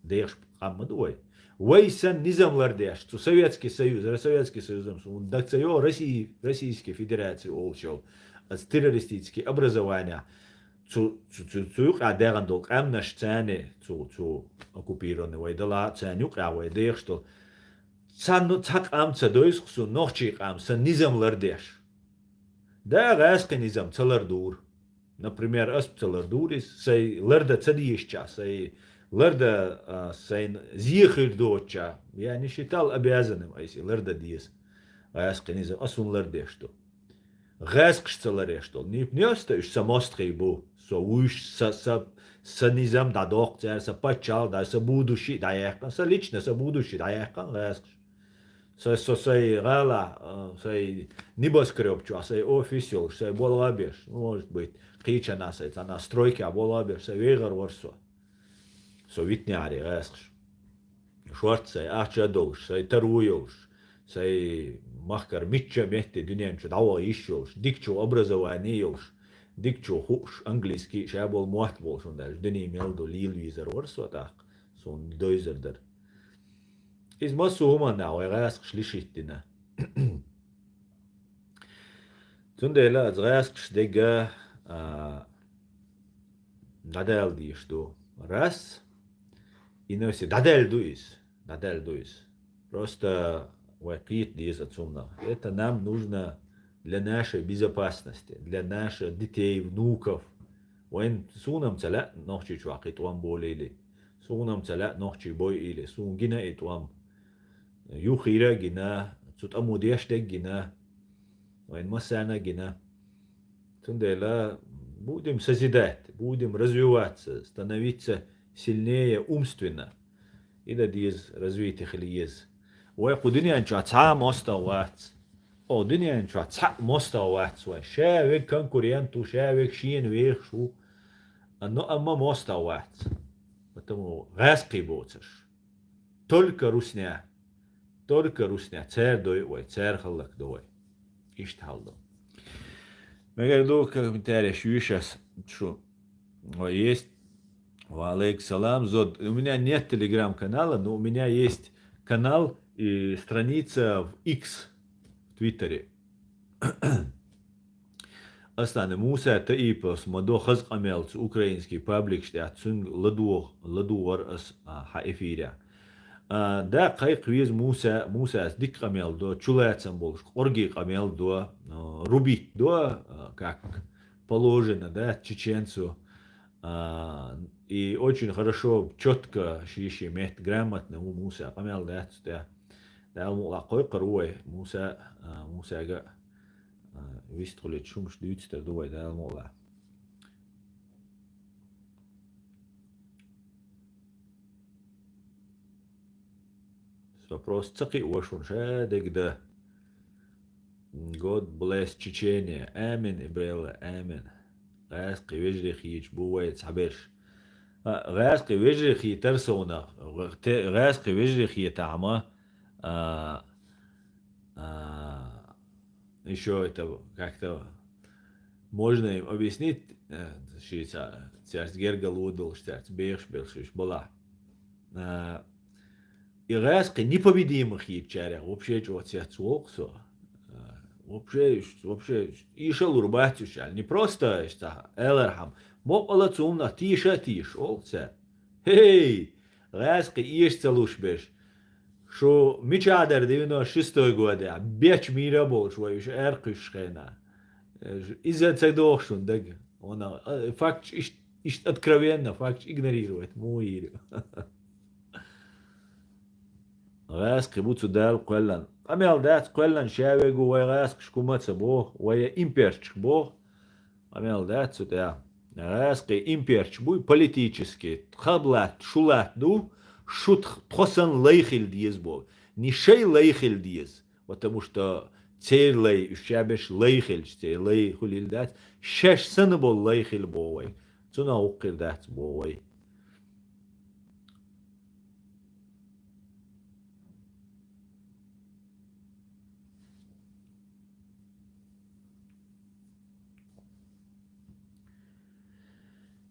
дехаш къам ма ду вай. Вай санна низам лардеш, цу Советский Союз, ара Советский Союзом суна даг ца йо, Россия, Российский Федерация олуш йолу, аса террористический образования, цу, цу, цу, цу юкъа дегӀан долу къаьмнаш царна, цу, цу оккупированный вай дала, царна юкъа вай дехаш долу. Царна цхьа къам ца дойсу суна, нохчий къам, сан низам лардеш. Да, гӀаьскхи низам ца лардура. Например, ас ца лардура иза, сайн ларда ца дезача, сайн ларда, а, сайн зе хир доцуча, я не считал обязанным айса ларда деза. ГӀаьскхи низам ас хӀун лардеш ду? ГӀаьскхаш ца лареш долу. Не, не ас ца, уьш сан мостагӀий бу. Со вуьйш, сан, сан, сан низам дӀадоккху цара, сан пачхьалкх дӀа, сан будущий дӀаяьккхина, сан лично сан будущий дӀаяьккхина гӀаьскхаш. Со, со, сайн гӀала, а, сайн небоскреб чохь, сайн офис йолуш, сайн болх а беш, ну, может быть, кхечанхьа сайн цхьана стройкехь болх а беш, сайн вегӀар вара со. Со витинехьара гӀаьскхаш. Шорта сайн ахча а долуш, сайн таро йолуш, сайн махкара мичча а метте дуьнен чу дӀаваха йиш йолуш, дикачу образование йолуш, дикачу хууш, английский ша болу мотт болуш, хӀунда аьлча дуьне мел ду лелавийзар вара со тӀаккха. Со дойзар дара. Иза массо а хӀуманна вай гӀаскхаш лишийтина. Цундела аз гӀаскхаш дега, а, дӀадаьлла дезаш ду. Раз, и навсе дӀадаьлла ду иза. ДӀадаьлла ду иза. Просто вай кхета деза цунна. Это нам нужно для нашей безопасности, для наших детей, внуков. Вайн суна-м ца лаьа Нохчийчохь кхин тӀом болийла. Суна-м ца лаьа нохчий бойийла. Суна гина и тӀом. Юххера а гина, цу тӀамо деш дерг а гина, вайн массарна а гина. Цундела будем созидать, будем развиваться, становиться сильнее умственно. И да деза, развитие хила еза. Вай кху дуьнен чохь цхьа а мостагӀа вац. О, дуьнен чохь цхьа а мостагӀа вац вай. Ша верг конкурент ву, ша верг шена вехаш ву. А, но амма мостагӀа вац. Потому гӀаскхий боцурш. Только русня. Только русня. Цара дойу вай, цара хӀаллакдо вай. Иштта хьал ду. Мегар ду комментарий шу, шу. Ой, есть. Ва алейкум салам, Зод. У меня нет телеграм-канала, но у меня есть канал и страница в X, в Твиттере. Ас цхьана Муса Таиповс ма до хаза къамел цу украинский пабликаш тӀехь, цуьнга ладогӀа, ладогӀар ас, а, хьан эфирехь. А, да, кхайкха веза Муса, Мусас дика къамел до, чулацам болуш, кӀоргий къамел до, а, рубить до, а, как положено, да, чеченцу. А, и очень хорошо, чётко, шен-шен метта, грамотно ву Муса, къамел дац цу тӀехь. Дала мукъалахь кхойкхур ву вай, Муса, а, Мусага, а, вистхуьлуьйтуш хӀумаш дуьйцур ду вай, Дала мукъалахь. Со просто ца кхио шуна, ша дерг дан. God bless Чечения. Амин, Ибрелла, амин. ГӀаьскхи вежарий хеташ бу вай цхьаберш. А, гӀаьскхи вежарий хетар совнах. ГӀе-, те-, гӀаьскхи вежарий хетахь ма, а, а, ещё это как-то можно им объяснить, э, ши ца-, цаьрца гергарло долуш, цаьрца бехаш белш уьш балахь. А, и гӀаьскхи непобедимых хетачарех вообще чӀогӀа цец воккху со. А, вообще, вообще, иша лур бац уьш аьлла. Не просто иштта, элархьама. Мукъала цунах тийша а тийша, олу цаьрца. Хей! ГӀаьскхи эша ца луш берш. Шу мичахь дара девяносто шестой годехь, бечу мийра а болуш вай уьш аьркхуьссуш хенахь. Иза ца догӀу шуна дага. Ванах, а, факташ иштта, иштта откровенно, факташ игнорировать, муха йийр ю. ГӀаьскхи бу цу Дала кхоьллан. Къамел дац кхоьллан, ша вегу вай гӀаьскхашка хӀума ца боху, вай имперчка боху. Къамел дац цу тӀехь. ГӀаьскхи имперча буй политически, тхан латта, шу латта ду, шу тх-, тхо санна лай хила деза боху. Не шай лай хила деза, потому что церан лай, уьш ша берш лай хилча, церан лай хуьлийла дац, шаьш санна болу лай хила боху вай. Цунах вукхуьйр дац боху вай.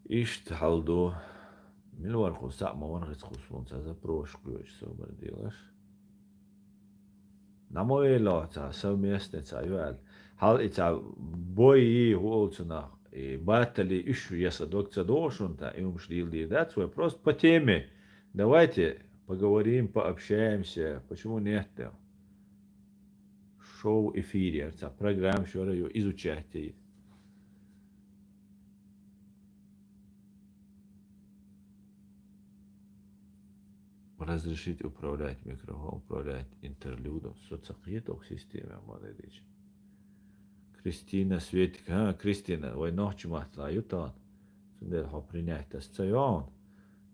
Иштта хьал ду. Мила вара кху схьа ма вара хӀинца кху суна цхьа запросаш кхоьчу собар делаш. Намойло цхьа совместный цхьа ю аьлла. Хьал и цхьа бой йий хӀу олу цунах, и баттали уьш я сан дог ца догӀу шуна тӀе, и хӀумаш дийла дийр дац вай. Просто по теме. Давайте поговорим, пообщаемся. Почему нет? Шоу эфире, цхьа программа шора ю изучать. Разрешить управлять микрофон, управлять интерлюдом. Со ца кхетох система ма дедича. Кристина, Светик, а, Кристина, вай нохчи маттахь ю тахана. Цундела хьо принять ас ца йогӀун.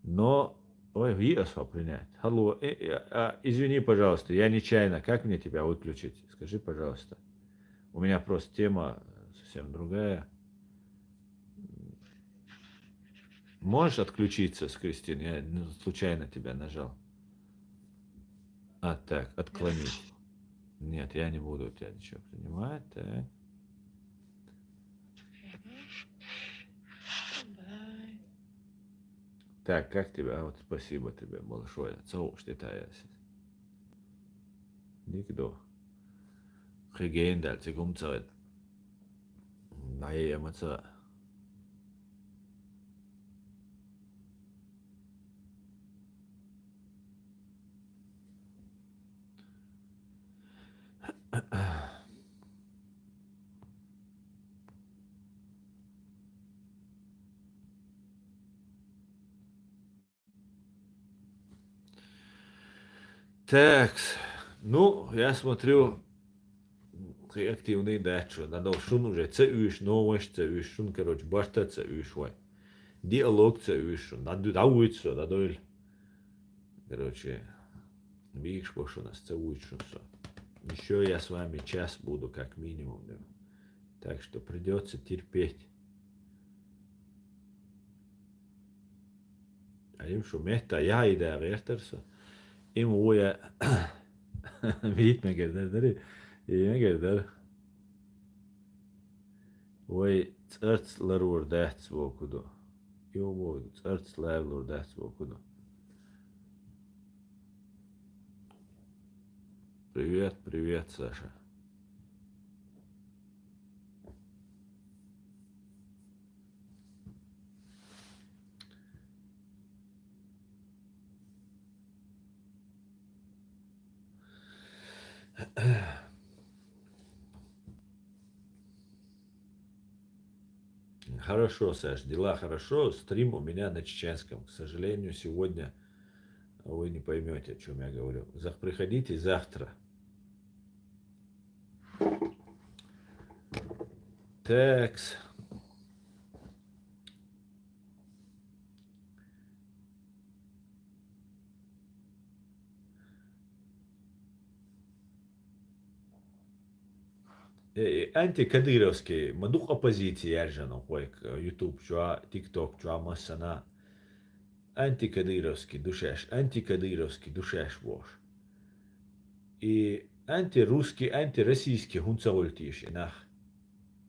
Но, ой, йи ас хьо принять. Алло, э, э, а, извини, пожалуйста, я нечаянно. Как мне тебя выключить? Скажи, пожалуйста. У меня просто тема совсем другая. Можешь отключиться с Кристин? Я, ну, случайно тебя нажал. А, так, отклонить. Нет, я не буду у тебя ничего принимать. Так. Так, как тебя? А вот спасибо тебе большое. Цо уж ты таясь. Никто. Хеген даль, цигум цавет. Най эмоца. Так, ну, я смотрю, ты активный, да, что, надо шун уже, ца уж новость, ца уж шун, короче, башта, ца уж вай. Диалог, ца уж шун, надо, да, уйцо, да, дойл. Короче, бигш бошун, ас ца уйцо, шун со. Еще я с вами час буду, как минимум, да. Так что придётся терпеть. Ай, им шу метта, я и да гертер со. Им уя вит мегер дер, дер, и мегер дер. Вай царц ларур дац вокудо. Ё, вай царц ларур дац вокудо. Привет, привет, Саша. Хорошо, Саш, дела хорошо. Стрим у меня на чеченском. К сожалению, сегодня вы не поймете, о чем я говорю. Зах-, приходите завтра. Текс. Э, э, антикадыровский, ма дукха оппозиция яржана, хойк, э, YouTube чуа, TikTok чуа, массана. Антикадыровский душеш, антикадыровский душеш вош. И антирусский, антироссийский хунца гультиш, и нах.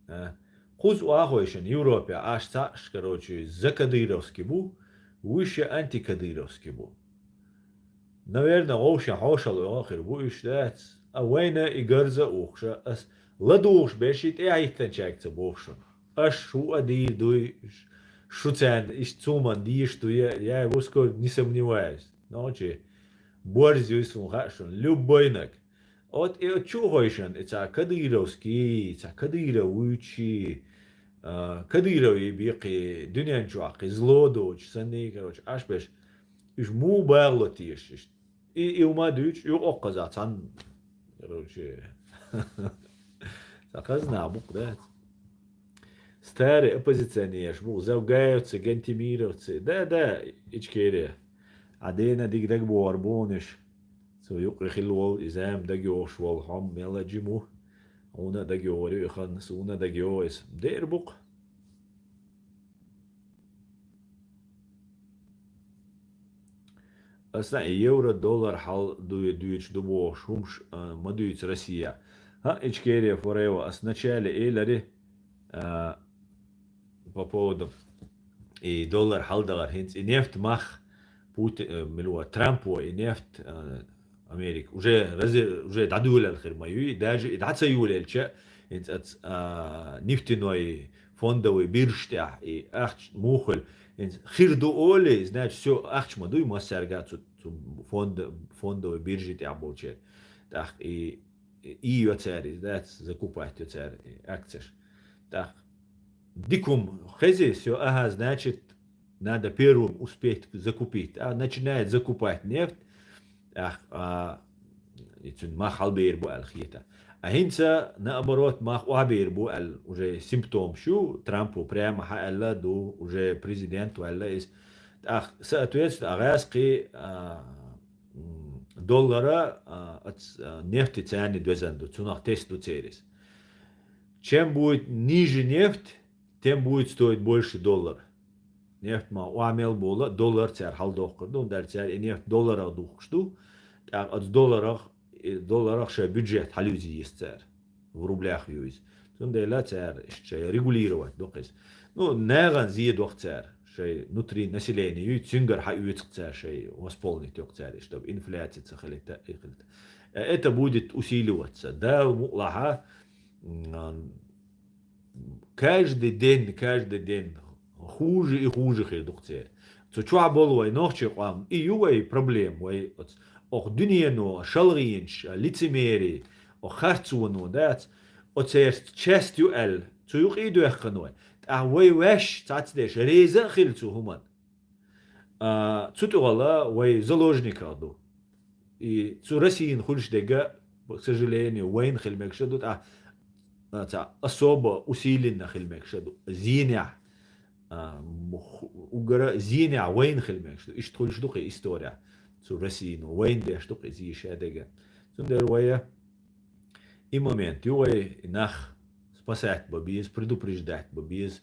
А? Куз уахойшин Европе, аш цаш, короче, за кадыровский бу, выше антикадыровский бу. Наверное, гъовшин хьошал оьгӀа хир бу уьш дац. А вайна и гарза ухша, ас ладугӀуш беши тӀехьиттанчаьгца бохшун. Аш шу а дийр дуй, ш-, шу царна иш цуман дийш дуй, я, я в ускор не сомневаюсь. Ночи борзь юй сун хаьшун, любойнак. От и от чу хойшан, и ца кадыровский, ца кадыровучи, а, кадырови бикъи, дуьнен чуаккъи, зло доч, санни, короче, аш беш. Уж му багло тешиш. И, и ума дуьч, ю окказа цан. Короче. Ца казна бук дац. Старые оппозиционерш, бу, Завгаевцы, Гантимировцы. Да, да, Ичкерия. А дена диг даг бор бониш. Со юкъи хил вол, изам даг йош вол, хом мела джиму. Уна даг йори, хан, суна даг йойс. Дер бук. Ас на евро, доллар хьал дуй-, дуьйцу ду бохуш хӀумаш, а, ма дуьйцу Россия. ХӀаъ, Ичкерия форева, ас начале элари, а, по поводу и доллар хьал дахар хӀинца и нефть мах Пути-, э, мила ву, Трампо и нефть, а, Америка уже рази-, уже дӀадуьйлал хир ма юй, даже и дӀа ца юлелча, хӀинца ац, а, нефтяной фондовый биржа тӀехь и ахча мухаль, хӀинца хир ду оле, значит, всё, ахча ма дуй массаьрга цу, цу фонда-, фондовый биржа тӀехь болчеран. ТӀаккха и, и йо цара иза, дац, закупать йо цара и акцеш. ТӀаккха дикум хези, всё, ага, значит, надо первым успеть закупить. А, начинает закупать нефть. Ах, а, и цуьнан мах хьалбер бу аьлла хета. А хӀинца, наоборот, мах охьабер бу аьлла, уже симптом шу, Трампо прямо хьааьлла ду, уже президент ваьлла иза. Ах, соответственно, а гӀаьскхи, а, м, доллара, а, ац-, а, нефти царни доьзан ду, цунах тесс ду церис. Чем будет ниже нефть, тем будет стоить больше доллар. Нефть ма охьа мел бола, доллар цара хьалдоккхур ду, хӀунда аьлча цара и нефть долларах духкуш ду, тӀаккха оцу долларах, и долларах шайн бюджет хьалюзе еза цара, в рублях ю иза. Цундела цара иштта шайн регулировать доккху иза. Ну, нагӀан зе доккху цара, шоай внутри население юй, цуьнгара хьаоьцу-кх цара, шоай восполнить йо-кх цара, чтобы инфляция ца хилийта, и хилийта. Э, это будет усиливаться. Дала мукъалахь, м, каждый день, каждый день хуже и хуже хир ду-кх церан. Цу чохь болу вай нохчийн къам, и ю вай проблема, вай оц-, окху дуьнено шалгӀенаш, лицемерие, окху харцоно дац, оцеран часть ю аьлла, цу юкъа а доьхкина вай. ТӀаккха вай ваьш цхьацца деш, реза а хилла цу хӀуманна. А, цу тӀехула вай заложниках ду. И цу Россина хуьлуш дерг, к сожалению, вайна хила мегаш ду, тӀаккха, а, цхьа особо усиленно хила мегаш ду. Зенехь, а, м, ху-, уггара зенехь вайна хила мегаш ду. Иштта хуьлуш ду кхин история. Цу Россина вайна деш ду кхин зен шадерг. Цундела вай и момент ю вай, и нах спасать бан беза, предупреждать бан беза.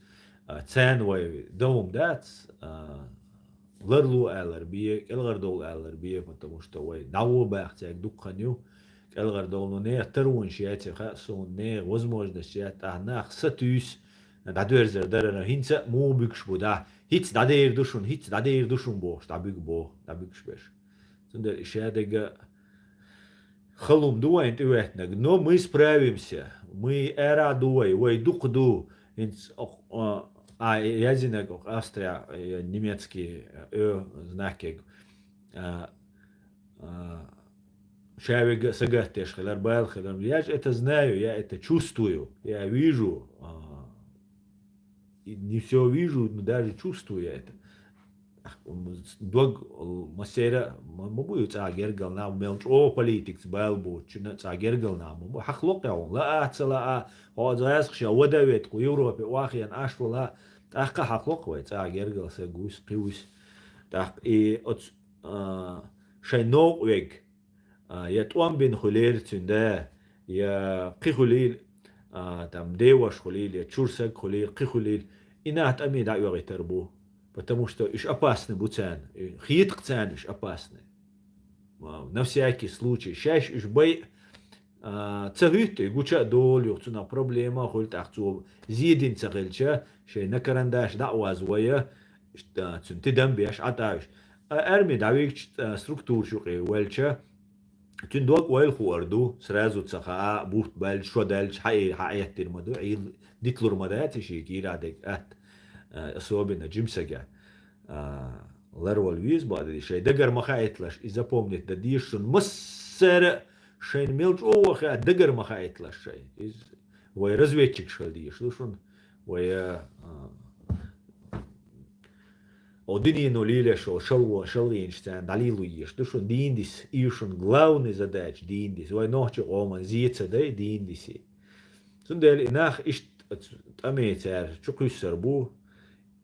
А, царна вай дан хӀума дац, а, ларло алар бен, кӀелхьардовла алар бен, потому что вай дӀагӀо баха цаьрга дукха хан ю. КӀелхьардовла, ну, нехан таронаш яц, хаьа суна, нехан возможность яц, тӀаккха нах сатуьйсу, дӀадоьрзур дара, хӀинца а муха буьгуш бу, да? ХӀинца дӀадер ду шуна, хӀинца дӀадер ду шуна бохуш, дӀабуьгу боху, дӀабуьгуш берш. Цундела и шадерг хала хӀума ду вайна тӀехӀоьттинарг, но мы справимся, мы ара а ду вай, вай дукха ду. ХӀинца, а, а, яздинарг окху Австрия, э, немецкий, э, знакерг, а, а, ша верг а сагатдеш хилар, бала хилар. Я же это знаю, я это чувствую, я вижу, а, и не всё вижу, но даже чувствую я это. Ах, м, дог, э, массеран а, ма, ма бу и цӀа гергара нах, мел чӀогӀа политикаца бала боцучунна цӀа гергара нах ма бу. Хьахло-кх хьуна, лаа а, ца лаа а, хьо гӀазкхаша вада а ведда, кху Европе охьахиъна Ӏаш вала, тӀаккха хьахло-кх вай цӀа гергара саг вуьйса, кхин вуьйса. ТӀаккха и оцу, а, шайн новкъа верг, а, я тӀом бина хуьлийла цуьнан да, я кхин хуьлийла, а, там, деваша хуьлийла, я чуьра саг хуьлийла, кхин хуьлийла, и нах тӀаме дӀаоьгӀийтар бу. Потому что уьш опасны бу царна. И хета-кх царна уьш опасны. А, на всякий случай. Шаьш уьш бай, а, ца хӀуьтту, и гуча а долу юха, цунах проблема а хуьлу, тӀаккха цо зен дина ца хилча, шайн на карандаш дӀа а ваза вай, а, цуьнан тидам беш, Ӏа тӀе уьш. А арми дӀавигча, а, структураш юкъе ваьлча, цуьнан дог ойла хуур ду, сразу ца хаьа, бутт баьлча, шо даьлча, хьан э-, хьан эттира ма ду, Ӏийла диталур ма дац и шен кийрахь дерг атта, а, особенно жима сага. А, ларвала веза бакъдерг, шайн дагара ма хаийталаш, и запомнить дан деза шуна массара а, шайна мел чӀогӀа хаьа, дагара ма хаийталаш шайн. Иза вай разведчикаш хила дезаш ду шуна. Вай, а, о, дуьнено лелош йолу шалво-, шалгӀенаш царна дӀалело езаш ду шуна дийна диса. И ю шуна главный задача дийна диса. Вай нохчийн къоман зен ца дай дийна диса. Цундела и нах иштта тӀаме цара чу кхуьссур бу,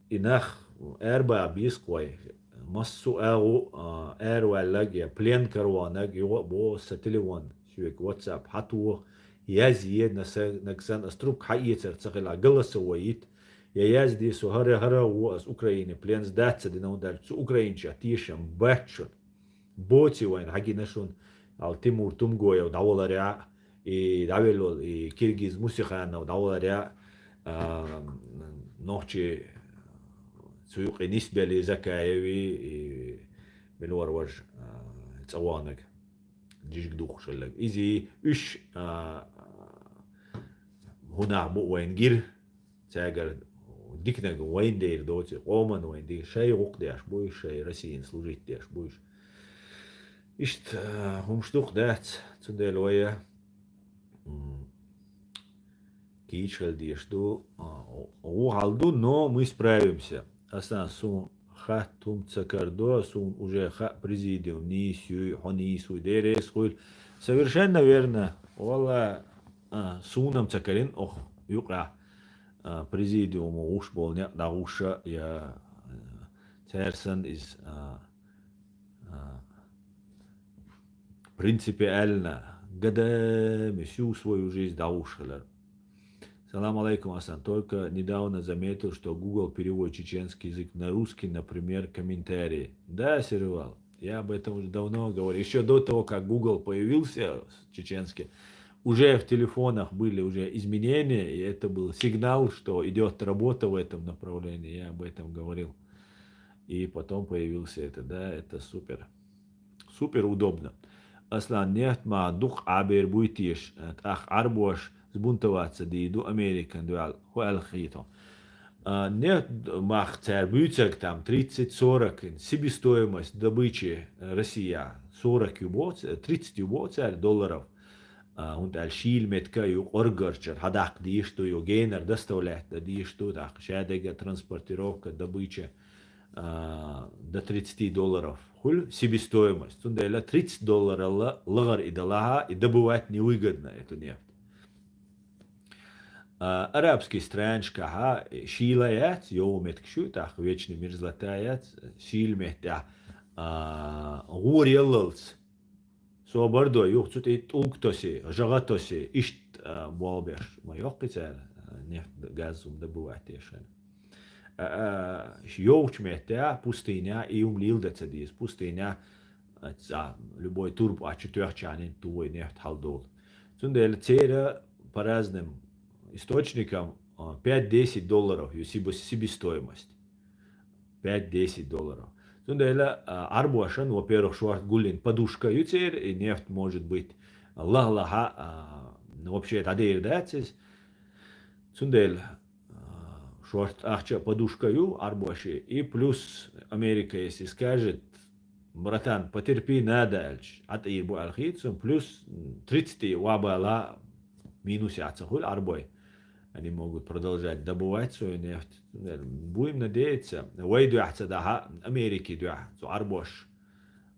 и нах арабаха беза-кх вай. Массо а агӀо, а, араваьлларг я плен караваханарг, юха а боху сан телефон, соьга WhatsApp хьатоха, язъе, нагахь санна ас трубка хьаэцар ца хилахь, голосовой йита, я язде, со хӀара, хӀара а ву, ас Украине пленца дац ца дина, хӀунда аьлча цу украинцех тешам бац шуна. Боций вайна хьагина шуна, аьлла, Тимур Тумгоев дӀаваларехь, и дӀавелла волу, и Киргиз Мусиханов дӀаваларехь, а, нохчий цу юкъе нисбелла Закаеви, и мила вара важа, а, цӀа ваханарг, жижиг духуш хилларг. Иза уьш, а, хӀун нах бу вайна гира, цаьргара диканиг вайна дер доций, къоман вайна дика, шай гӀуллакх деш бу уьш, шай Россияна служить деш бу уьш. Иштта, а, хӀумаш ду-кх дац, цундела вай, м, кийча хила дезаш ду, а, гӀо хьал ду, но мы справимся. Асан суна хатта хӀума ца карадо, суна уже хаьа президиум нийса юй, хьо нийса вуй, деррес хуьлу. Совершенно верно. Валла, а, суна-м ца карина оха юкъахь, а, президиумо гӀуш болу некъ дӀагӀуш а, я, а, цаьрсан иза, а, а, принципиально, годами, всю свою жизнь дӀагӀуш хилар. Салам алейкум, Асан. Только недавно заметил, что Google переводит чеченский язык на русский, например, комментарии. Да, Сервал, я об этом уже давно говорил. Еще до того, как Google появился чеченский, уже в телефонах были уже изменения, и это был сигнал, что идет работа в этом направлении. Я об этом говорил. И потом появился это, да, это супер. Супер удобно. Аслан, нефть ма дукха Ӏабер буй теша, тӀаккха Ӏарбоша сбунтоваться дийр ду Американ дуьхьал, хӀу аьлла хетаргда. А, нефть мах цара буьйцург там тридцать-сорок, себестоимость добычи Россия сорок ю боху, ц-, тридцать ю боху цара долларов. А, хӀунда аьлча шийла меттиг ю кӀоргарчара, хьадаккха дезаш ду, ю генара доставлять дан дезаш ду, тӀаккха шадерг транспортировка, добыча, а, до тридцати долларов хуьлу себестоимость. Цундела тридцать долларал лахара и далахь, и добывать невыгодно эту нефть. А, арабский странашкахь шийла яц, йовха меттиг ю, тӀаккха вечная мерзлота яц, шийла меттехь, а, гӀора яллалц собар до, юха цу тӀе тӀулг тосе, жагӀа тосе, иштта, а, болх беш ма йоккху цара, а, нефть, газ хӀума добывать деш. А, а, йовхачу меттехь, пустынехь, и хӀума леладан ца деза. Пустынехь, а, цхьа, любой турба а чу тоьхча, нин ту вай нефть хьалдолу. Цундела церан по разным источникам, а, пять-десять долларов ю себе-, себестоимость. Пять-десять долларов. Цундела, а, Ӏарбошна, во-первых, шорта гулдина подушка ю церан, и нефть, может быть, лаха-лаха, а, вообще дӀадер дац иза. Цундела, а, шорта ахча подушка ю Ӏарбошна, и плюс Америка, если скажет: «Братан, потерпи, надо», аьлча, Ӏа тӀера бу аьлла хета суна, плюс, м, тридцать охьабала минус яц хуьлу Ӏарбой. Они могут продолжать добывать свою нефть. Будем надеяться, вай дуьхьа ца дахьа, Америки дуьхьа, цу Ӏарбоша,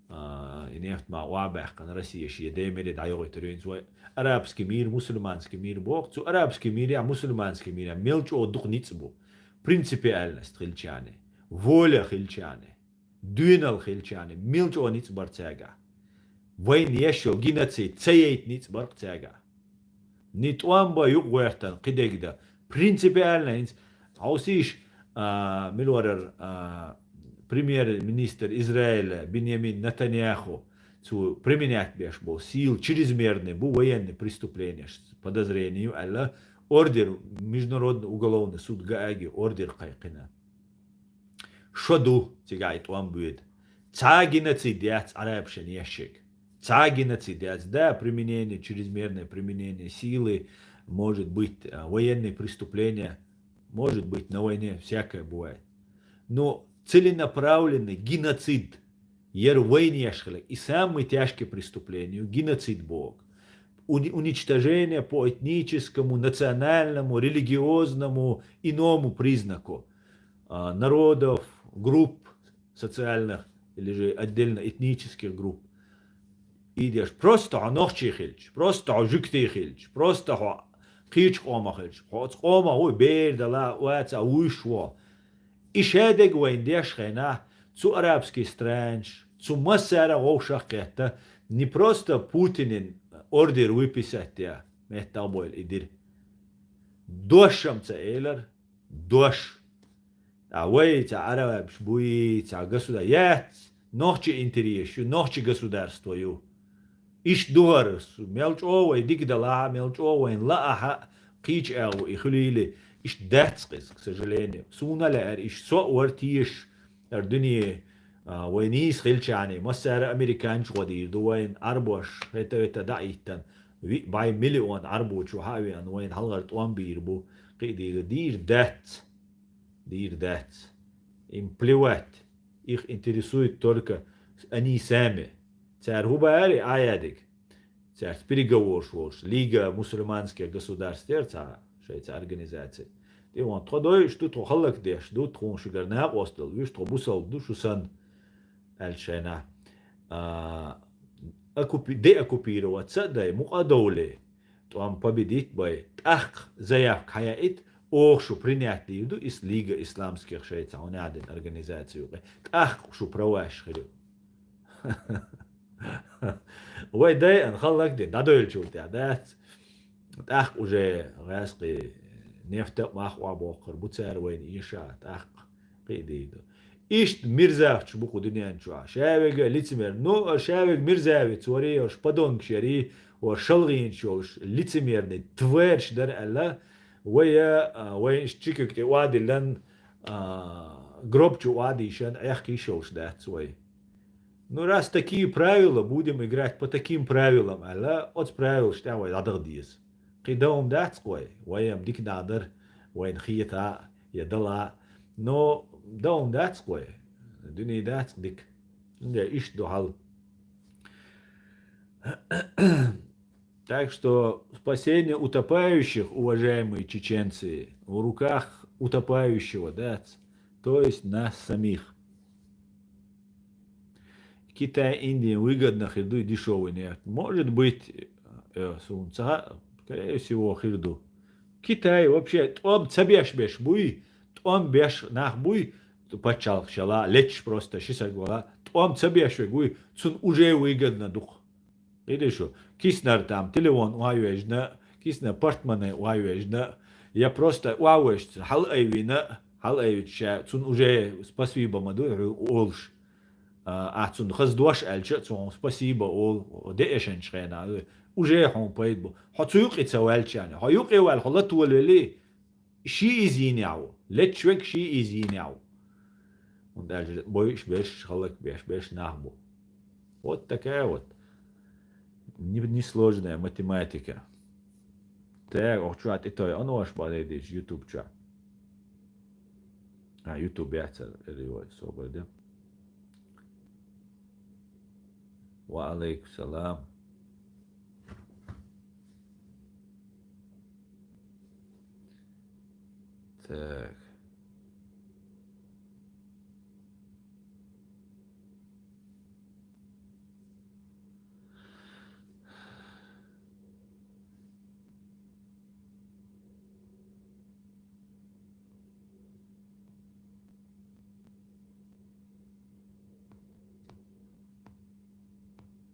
а, и нефть ма охьабаьккхина, Россия шен даймире дӀайохуьйтур ю хӀинца вай. Арабский мир, мусульманский мир боху, цу арабский мире, мусульманский мире мел чӀогӀа дукха ницкъ бу. Принципиальность хилча а, воля хилча а, доьналла хилча а, мел чӀогӀа ницкъ бара цаьргахь. Вайна еш йолу геноцид ца яйта ницкъ бара-кх цаьргахь. Ни тӀом бан юкъа гӀоьртан кхин дерг дан. Принципиально хӀинца хьовсийша, а, мила варара, а, премьер-министр Израиля Беньямин Нетаньяху, цо применять беш болу сила чрезмерный бу, военный преступлениеш подозрение ю аьлла, ордер, Международный уголовный суд Гааге ордер кхайкхина. Шо ду цигахь и тӀом боьду. Цхьа а геноцид яц Ӏарабашна еш ерг. Цхьа а геноцид яц. Да, применение, чрезмерное применение силы, может быть, а, военные преступления, может быть, на войне всякое бывает. Но целенаправленный геноцид, яра вайна еш хилар, и самые тяжкие преступления, геноцид боху. Уни-, уничтожение по этническому, национальному, религиозному, иному признаку, а, народов, групп социальных или же отдельно этнических групп. И деш, просто хьо нохчий хилча, просто хьо жуьгтий хилча, просто хьо кхечу къомах хилча, хьо оцу къомах ву, бер дала, оьца вуьйш ву. И шадерг вайна деш хенахь, цу арабский странаш, цу массара а вовшах а кхетта, не просто Путинин ордер выписать я, меттахбойла и дира. Дош-м ца элира, дош. Ткъа вай цхьа Ӏарабаш буй, цхьа государ-, яц, нохчи интересаш ю, нохчи государство ю. Иштта ду хӀара, мел чӀогӀа вай дика далахь а, мел чӀогӀа вайна лаахь а, кхечу агӀор и хуьлийла, иштта дац-кх иза, к сожалению. Суна а лаьара, иштта со а вара тешаш, хӀара дуьне, а, вай нийса хилча а, массара а американцаша гӀо дийр ду вайна, Ӏарбоша, хӀета-вета дӀа а йиттина, виъ бӀе миллион Ӏарбочо хьа а веана, вайна хьалхара тӀом бийр бу, кхин а дийр ду, дийр дац. Дийр дац. Им плевать. Их интересует только они сами. Цара хӀун баьхьара, Ӏа яьдиг? Цаьрца переговораш волуш, Лига мусульманских государств яра цхьа шайца организаци. ТӀе вон тхо дойуш ду, тхо хӀаллакдеш ду, тхуна шуьгара накъост дала вуьш, тхо бусалба ду шу санна, аьлла шайна. А, оккупи-, деоккупироваться а дай, мукъа а довлий, тӀом победить бай, тӀаккха заявка хьаяийта, оха шу принять дийр ду, ис Лига исламских шайца хьуна яьдина организацию кхе. ТӀаккха шу праваш хир ю. Вай дайан хӀаллакдина, дӀадойлучул тӀехь дац. ТӀаккха уже гӀаьскхи нефта а мах охьабоккхур бу цара вайна эша, тӀаккха кхин а дийр ду. Иштта мерзавцаш бу кху дуьнен чохь. Шаверг а лицемер. Ну, шаверг мерзавец варе, уьш подонкаш яре, уьш шалгӀенаш йолуш лицемерный тварьш дара аьлла, вай, а, вайн иштта чикиг тӀе охьадиллан, а, гроб чу охьадийшан, Ӏехка йиш йолуш дац вай. Ну, раз такие правила, будем играть по таким правилам, аьлла, оцу правилаш тӀехь вай дӀадаха деза. Кхин дан хӀума дац-кх вай, вай-м дика нах дара, вайна хета а, я дала а. Но дан хӀума дац-кх вай, дуьне дац-кх дика. Цундела иштта ду хьал. Так что спасение утопающих, уважаемые чеченцы, в руках утопающего, да, то есть нас самих. Китай, Индия выгодно хир ду и дешёвый нефть. Может быть, э, суна ца хаьа, скорее всего, хир ду. Китай вообще тӀом ца беш беш буй, тӀом беш нах буй, пачхьалкх шала, леташ просто ши саг вала, тӀом ца беш верг вуй, цунна уже выгодно ду-кх. Видишь, шу, Киснер там телефон охьавежна, Киснер портмоне охьавежна, я просто охьавежча хьалаайвина, хьалаайвича ша, цунна уже спасибо ма ду хьуна олуш. А, ахь цунна хаза дош аьлча, цо хьуна спасибо олу, де эшанчу хенахь, уже хьуна пайда бу. Хьо цу юкъе ца ваьлча, хьо юкъе ваьлла, хьо латволавелли, ши иза йинехь ву, леташ верг ши иза йинехь ву. ХӀунда аьлча бойуш берш, хӀаллакбеш берш нах бу. Вот такая вот не-, несложная математика. Так, ох, чу тӀе той анош бан дийш YouTube чохь. А, YouTube яцара, эли вай, собар де. Ва алейкум салам. Так.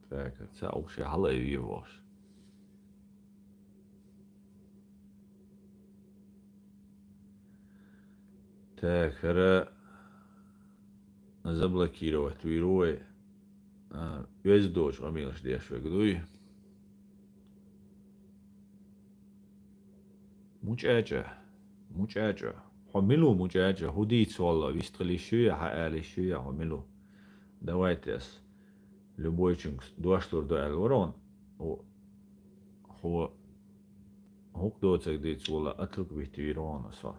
Так, ца укху шен хьала а вен вахаш. Так, хӀара заблокировать вийр ву вай. А, оьзда доцу къамелаш деш верг дуй? МучӀача, мучӀача. Хьо мила ву, мучӀача? ХӀун дийца воллу? Вистхила йиш ю я, хьан ала йиш ю я, хьо мила ву? Давайте ас любойчуьнга дош лур ду аьлла вара хьуна. Хьо хӀокху доцург дийца волла, атлуг битта вийр ву хьуна со.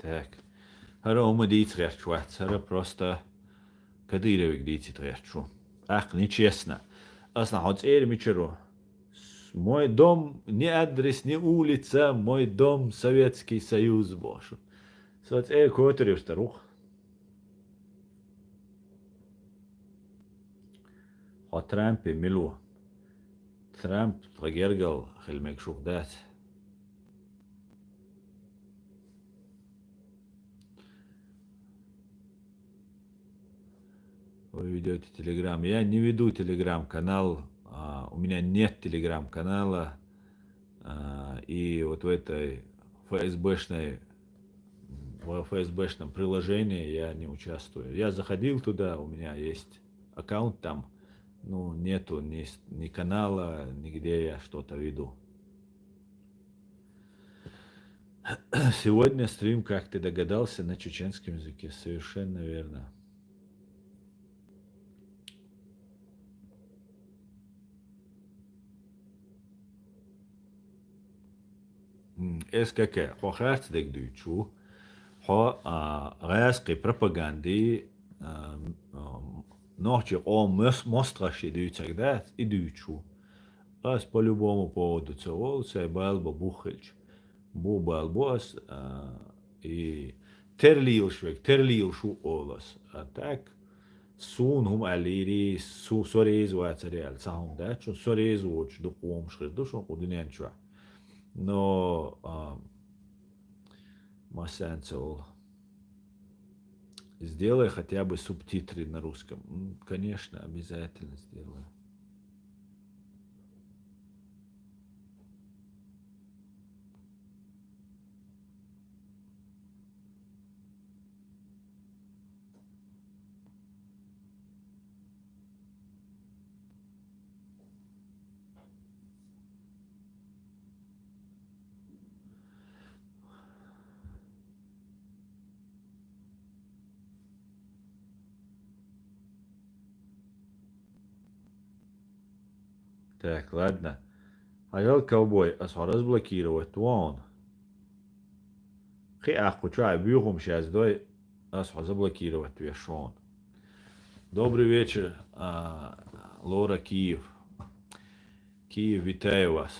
Так. ХӀара хӀума дийца гӀерташ вац, хӀара просто Кадыровга дийцийта гӀерташ ву. ТӀаккха нечестно. Ас нах хьо цӀера мичара ву? Мой дом, ни адрес, ни улица, мой дом, Советский Союз бохуш. Со цӀера Котарев тара ву-кх. Хьо Трампе мила ву? Трамп тхан гергал хила мегаш ву-кх, дац? Вы ведёте Telegram. Я не веду Telegram-канал. А, у меня нет Telegram-канала. А, и вот в этой ФСБшной, в ФСБшном приложении я не участвую. Я заходил туда, у меня есть аккаунт там. Ну, нету ни с-, ни канала, нигде я что-то веду. Сегодня стрим, как ты догадался, на чеченском языке. Совершенно верно. М, эс ка ка, хьо харц дерг дуьйцуш ву. Хьо, а, гӀаьскхи пропаганди, а, м, нохчийн къоман мос-, мостагӀашший дуьйцург дац, и дуьйцуш ву. Ас по-любому поводу ца волу, сайн бала бан бух хилча. Бу бала бу ас, а, и тера лелаш верг, тера лелаш ву олу ас. А так, суна хӀума аьллийрий, су-, со реза вацарий аьлла, цхьа хӀума дац шуна, со реза воцуш дукха хӀуманаш хир ду шуна кху дуьнен чохь. Но, а, массарна ца волу. Сделай хотя бы субтитры на русском. М, конечно, обязательно сделаю. Так, ладно. Хьажал, ковбой, ас хьо разблокировать вон. Кхи аккху чу а буьйхум шаьз дой, ас хьо заблокировать веш вон. Добрый вечер, а, Лора, Киев. Киев, витаю вас.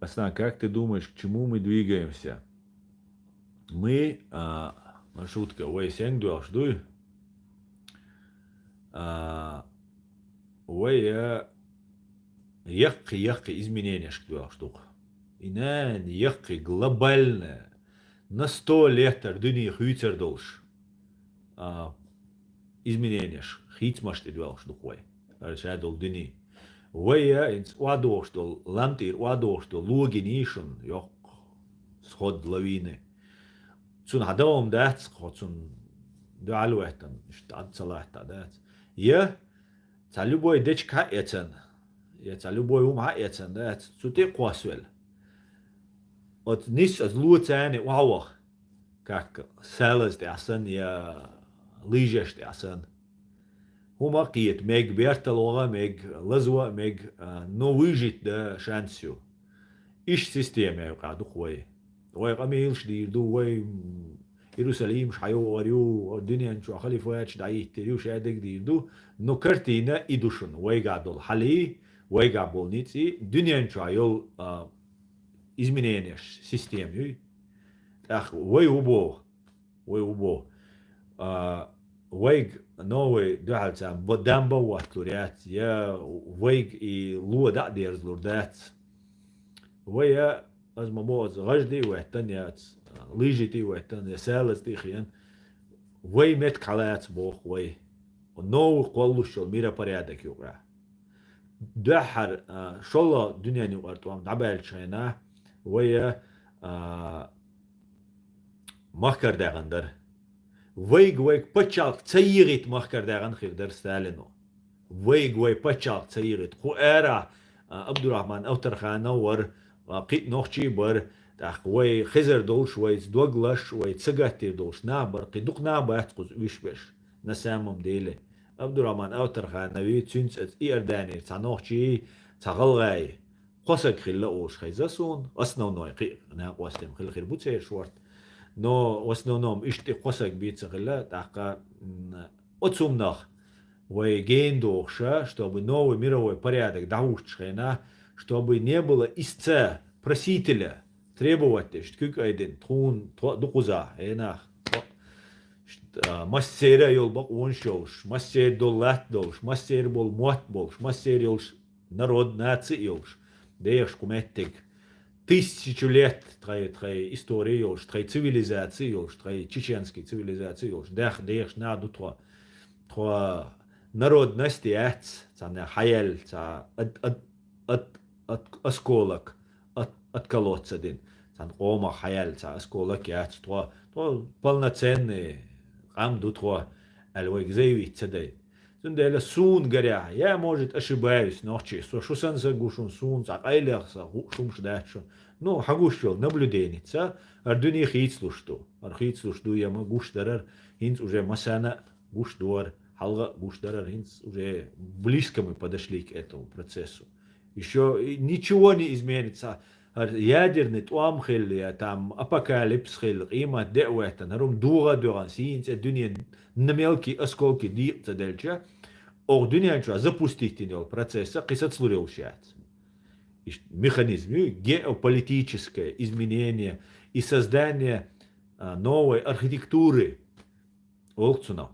Аслан, как ты думаешь, к чему мы двигаемся? Мы, а, маршрутка, вай сенг доьлуш дуй? А, вай, а, яккхий, яккхий измененешка доьлуш ду-кх. И нана яккхий глобальная, на сто лет ар дуьне хуьйцур долуш, а, измененеш, хийцамаш тӀе доьлуш ду-кх вай. Ара ша долу дуьне. Вай, а, инца охьадогӀуш долу, лам тӀера охьадогӀуш долу логин йий шуна, йоккха сход, лавина. Цунна хьан давам дац, хьо цунна дуьхьал ваьттан, иштта Ӏад ца латта дац. Я цхьа любой дечиг хьан а эцан, я цхьа любой хӀума хьан а эцан дац, цу тӀе а кхоссавелла. Оцу нисса аса лоцарна охьаваха, как салаз тӀехь санна я лыжеш тӀехь санна. ХӀума а кхета мега, бертал ваха а мега, лазо а мега, а, но выжить дан шанс ю. Иштта система юкъахь ду-кх вай. Вай къамелаш дийр ду, вай, м, Иерусалимаш хьайогӀур ю, дуьнен чохь халифаташ дӀахӀиттийр ю, шадерг дийр ду, но картина и ду шуна, вайгахь долу хьалий, вайгахь болу ницкъий, дуьнен чохь йолу, а, измененеш, система юй. ТӀаккха вай хӀун боху? Вай хӀун боху? А, вайга новый дуьхьал царна бо-, дамба а хӀотталур яц, я вайга и ло дӀа а дерзалур дац. Вай я, аса ма боху, аса гӀажди а хӀоьттина яц, лыжи тӀе а хӀоьттина, я салаз тӀе а хиъна, вай меттиг хьалаца боху вай. Новый кхоллуш йолу миропорядок юкъахь. Дуьххьара, а, шолгӀа дуьненан юкъара тӀом дӀабаьллачу хенахь, вай, а, махкара даьгӀна дара. Вайга вайга пачхьалкх ца йигӀийта махкара даьгӀна хир дара Сталино. Вайга вай пачхьалкх ца йигӀийта. Кху арахь, а, Абдурахман Авторханов вара, а, кхин а нохчий бара, тӀаккха вай хезар долуш, вайца дог лаш, вай ца гаттийр долуш нах бара, кхин дукха нах бац кхуза уьш берш, на самом деле. Абдурахман Авторхановий, цуьнца оцу Иорданера цхьа нохчий, цхьа гӀалгӀай, кхо саг хилла олуш хеза суна, основной кхин а накъостем хилла хир бу церан шорта. Но в основном иштта и кхо саг бийца хилла, тӀаккха, м, оцу хӀуманах вай гена дохуша, чтобы новый мировой порядок дӀахӀуттучу хенахь, чтобы не было истца просителя, требовать деш, куьг айдина, тхуна тхо а ду кхузахь, хьенах, тхо, а, массеран а йолу бакъонаш йолуш, массеран долу латта долуш, массеран болу мотт болуш, массеран йолуш народ, наци а йолуш, дехаш кху меттиг. Тысячу лет тхайн, тхайн история йолуш, тхайн цивилизация йолуш, тхайн чеченский цивилизация йолуш, дехаш нах ду тхо. Тхо народность яц, цхьана хьаяьлла, цхьа ад-, ад-, ад-, ад-, осколок от, от колодца дина. Цхьана къомах хьаяьлла цхьа осколок яц тхо. Тхо полноценный къам ду тхо, аьлла вайга заявить ца дайта. Цундела суна гарехь, я, может, ошибаюсь, нохчий, со шу санна саг ву шуна, суна цхьа къайлех сан хууш хӀумаш дац шуна. Ну, хьан гуш йолу наблюденица, хӀара дуьне хийцалуш ду. ХӀара хийцалуш ду, я ма гуш дарар, хӀинца уже массарна а гуш ду хӀара, хьалха а гуш дарар, хӀинца уже близко мы подошли к этому процессу. Ещё и ничего не изменится. ХӀара ядерный тӀом хилла, я там апокалипсис хилла, къемат де а веттина, хӀара хӀума догӀа а доьгӀна, сийна цӀе дуьнен на мелкие осколки дийкъа ца делча, оха дуьнен чохь запустить йина йолу процесс а кхин сацалур йолуш яц. Иштта механизм ю, геополитическое изменение и создание, а, новой архитектуры. Олу цунах.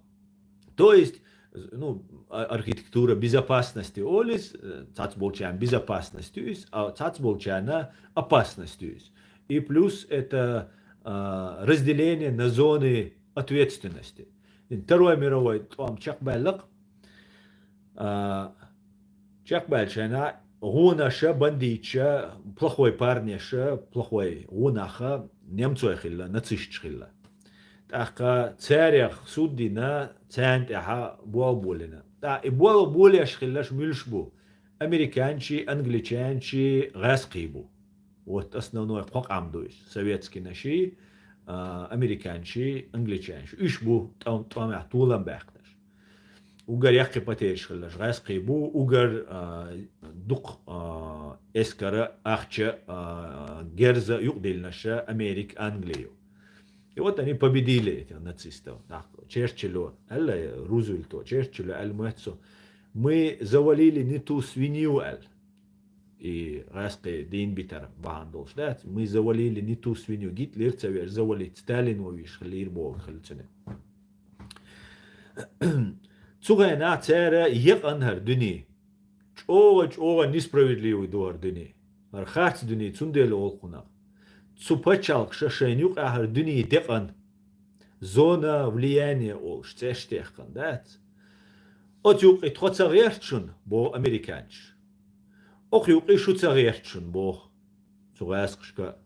То есть, ну, а-, архитектура безопасности олу иза, э, цхьацца болчарна безопасность ю иза, а цхьацца болчарна опасность ю иза. И плюс это, а, разделение на зоны ответственности. Второй мировой тӀом чекхбаьлла-кх, а, чекхбаьлча хенахь, гӀонаша, бандиташа, плохой парнеша, плохой гӀо наха немцой хилла, нацисташ хилла. ТӀаккха царех суд дина, царна тӀехьа болх болийна. ТӀаккха и болх болош хилларш муьлш бу? Американчий, англичанчий, гӀазкхий бу. Вот основной кхо къам ду иза. Советскийнаший, а, американчий, англичанчий. Уьш бу тӀом-, тӀомехь толам баьккхинарш. угар яккхий потери хилараш гӀазкхий бу, угар, а, дукха, а, эскара, ахча, а, герза юкъадиллинараш Америка, Англия ю. И вот они победили этих нацистов. Так, Черчиллю аьлла, Рузвельту, Черчиллю аьлла моьтту: «Мы завалили не ту свинью», аьлла. И гӀазкхий дийна битар бахьан долуш дац. «Мы завалили не ту свинью». Гитлер ца веш, завалить Сталин вовиш хилира боху хилла цуьнан. Цу хенахь цара екъан хӀара дуьне. ЧӀогӀа-чӀогӀа несправедливый ду хӀара дуьне. ХӀара харц дуьне, цундела олу кхунах. Цу пачхьалкхаша шайна юкъахь хӀара дуьне декъан. Зона влияния олуш цӀеш техкан дац. Оцу юкъе тхо ца гӀерта шуна, боху американчаш. Окху юкъе шу ца гӀерта шуна, боху цу гӀазкхашка.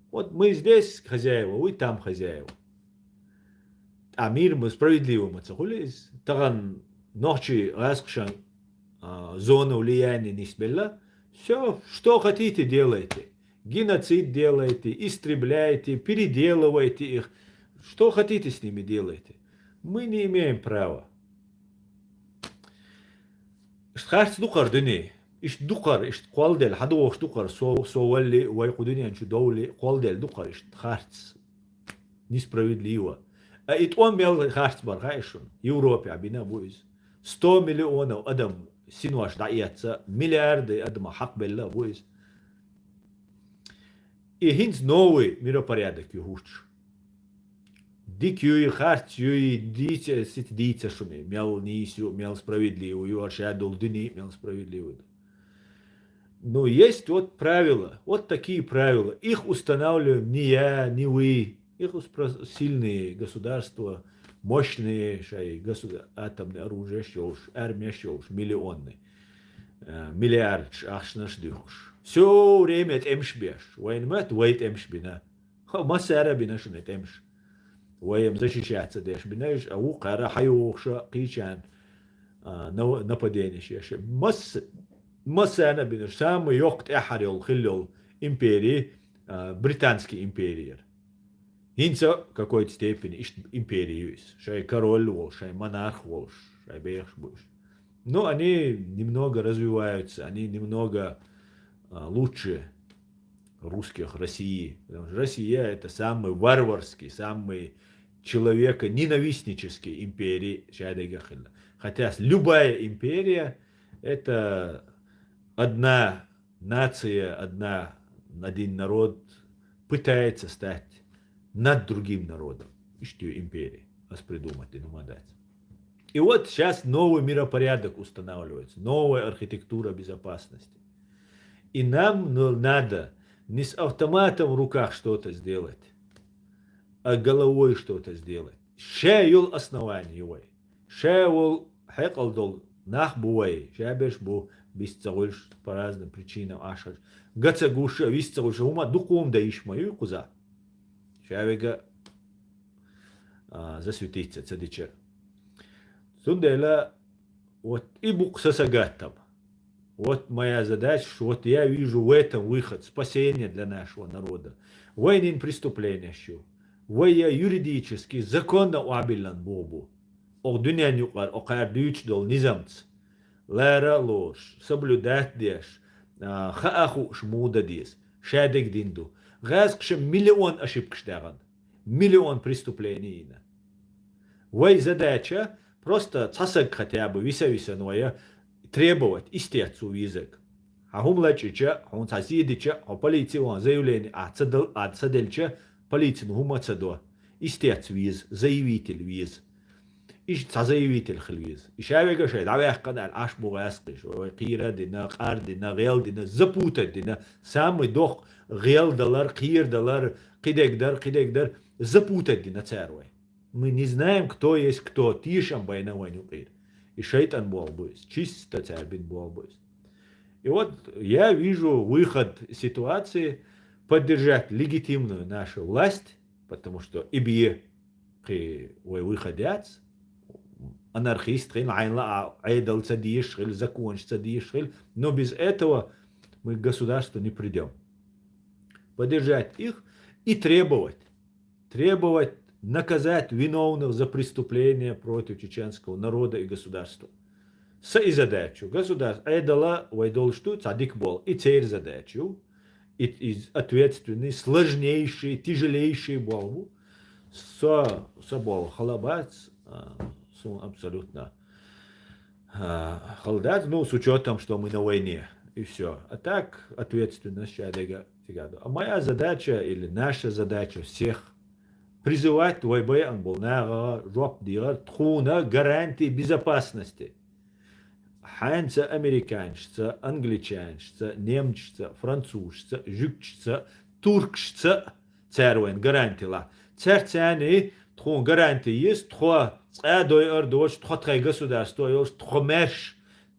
Вот мы здесь хозяева, вы там хозяева. Ткъа мир ма, справедливо ма ца хуьлу иза. Тахана нохчий гӀазкхашан, а, зона влияния нисбелла. Всё, что хотите, делайте. Геноцид делайте, истребляйте, переделывайте их. Что хотите с ними, делайте. Мы не имеем права. Иштта харц ду хӀара дуьне. Иштта ду хӀара, иштта кхолладелла, хьан догӀуш ду хӀара, со, со валли, вай кху дуьнен чу довли, кхолладелла ду хӀара иштта харц. Несправедливо. А и тӀом мел харц бара хаьий шуна? Европехь бина а бу иза. Сто миллионов адам синош дӀаэцна, миллиарды адама хьакхабелла а бу иза. И хӀинца новый миропорядок ю хӀуттуш. Дика юй, харц юй, дийца, сица дийца шуна, мел нийса ю, мел справедливо ю, хӀара ша долу дуьне мел справедливо ду. Ну, есть вот правила, вот такие правила. Их устанавливаем не я, не вы. Их успро-, сильные государства, мощные, шай государ-, атомное оружие йолуш, армия йолуш, миллионный, э, миллиардаш ахчанаш дуьхуш. Всё время тӀемаш беш. Вайна ма-, вай тӀемаш бина. Хо, массара а бина шуна тӀемаш. Вай-м защищаться деш бина уьш, а вукхара хьайогӀуша кхечарна, а, нав-, нападенеш еш. Масс-, массарна а бина уьш. Самый йоккха тӀаьххьара йолу хилла йолу импери, а, британский импери яра. ХӀинца какой-то степени иштта импери ю иза. Шайн король волуш, шайн монарх волуш, шайн бехаш бу уьш. Но они немного развиваются, они немного, а, лучше русских России. Потому что Россия — это самый варварский, самый человеконенавистнический империя шадега хилла. Хотя с-, любая империя — это одна нация, одна, один народ пытается стать над другим народом. Иштта ю империя. Ас придумать дина хӀума дац. И вот сейчас новый миропорядок устанавливается, новая архитектура безопасности. И нам, ну, надо не с автоматом в руках что-то сделать, а головой что-то сделать. Ша йолу основание вай. Ша волу хьекъал долу нах бу вай. Ша берш бу, вист ца гӀуьллуш, по разным причинам Ӏаш хилча. Га ца гуш, вист ца гӀуьллуш, хӀума дукха хӀума дан йиш ма ю кхуза. Ша вега, а, засветиться ца дича. Цундела вот и бу-кх сан сагатта-м. Вот моя задача, что вот я вижу в этом выход, спасение для нашего народа. Вайнин преступление ю. Вай я юридически, законно охьабиллина бу-, бу. Окху дуьнен юкъара, окхара дуьйцуш долу низамца. Лара а лоруш, соблюдать деш, а, хаа хууш муха дан деза. Шадерг дина ду. ГӀазкхаша миллион ошибкаш даьхна. Миллион преступление йина. Вай задача просто цхьа саг хотя бы виса-виса вайна требовать, истец цу везарг. Хьан хӀума лачкъийча, хьуна цхьа зе дича, хьо полици ван заявление ахь ца дал-, ахь ца делча, полицина хӀума ца до. Истец веза, заявитель веза. Иштта цхьа заявитель хила веза. И ша вега шайн дӀаваьккхина аьлла, Ӏаш бу гӀазкхий, вай кхийра а дина, къар а дина, гӀел а дина, запутать дина, самый доккха гӀел далар, кхийра далар, кхидерг дар, кхидерг дар, запутать дина цара вай. Мы не знаем, кто есть кто, тешам байна вайн юкъера. И шайтӀан болх бу иза, чисто цара бина болх бу иза. И вот я вижу выход ситуации поддержать легитимную нашу власть, потому что и бе кхин вай выход яц, анархист хила, хьайна лаа Ӏедал ца дезаш хила, законаш ца дезаш хила, но без этого мы к государству не придём. Поддержать их и требовать. Требовать наказать виновных за преступления против чеченского народа и государства. Са и задача. Государство, Ӏедал вай долуш ду, цхьа дика болу, и церан задача ю. И, и ответственный, сложнейший, тяжелейший болу. Со, со болу хала бац, а, суна абсолютно, а, хала дац, ну, с учётом, что мы на войне, и всё. А так, ответственность ша дега тигадо. А моя задача или наша задача всех призывать вай байан болу нагӀа жоп дегӀар тхуна гарантии безопасности. Хьаьнца американцашца, англичанашца, немцашца, французашца, жуьгташца, туркашца, цара вайн гарантила. Цаьрца царна тхуна гаранти еза, тхо цкъа дойар доцуш, тхо тхайн государство йолуш, тхо маьрша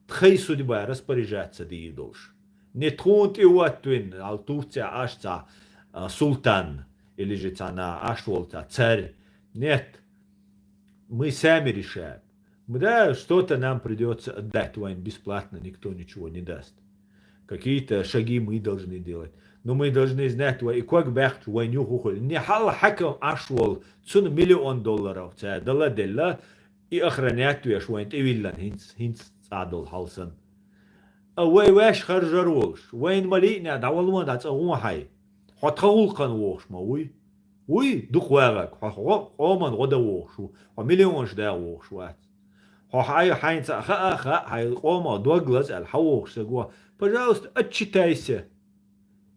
тхайн судьба распоряжаться дийр долуш. Не тхуна тӀе ваттвина, ал Турция аш ца, а, султан, или же цхьана аш волу ца царь. Нет, мы сами решаем. Мы, да, что-то нам придётся отдать, вайн бесплатно никто ничего не даст. Какие-то шаги мы должны делать. Но мы должны знать, вай и ког баьхча вайн юху хуьлу. Не хьал хьакам аш волу, цунна миллион долларов ца дала делла, и охранять веш вайн тӀевиллан хӀинц, хӀинц цӀа долу хьал сан. А вай ваьш харжар волуш, вайна ма лиъна дӀавала ма дӀа цӀа гӀо хьай. Хьо тхан гӀуллакхана вохуш ма вуй? Вуй, дукха вагӀаг, хьо, хьо къоман гӀо дан вохуш ву, хьо миллионаш да вохуш вац. Хьо хьай, хьайна цхьа хаа, хаа, хьай къоман дог лаза аьлла, хьан вохуш са го? Пожалуйста, отчитайся.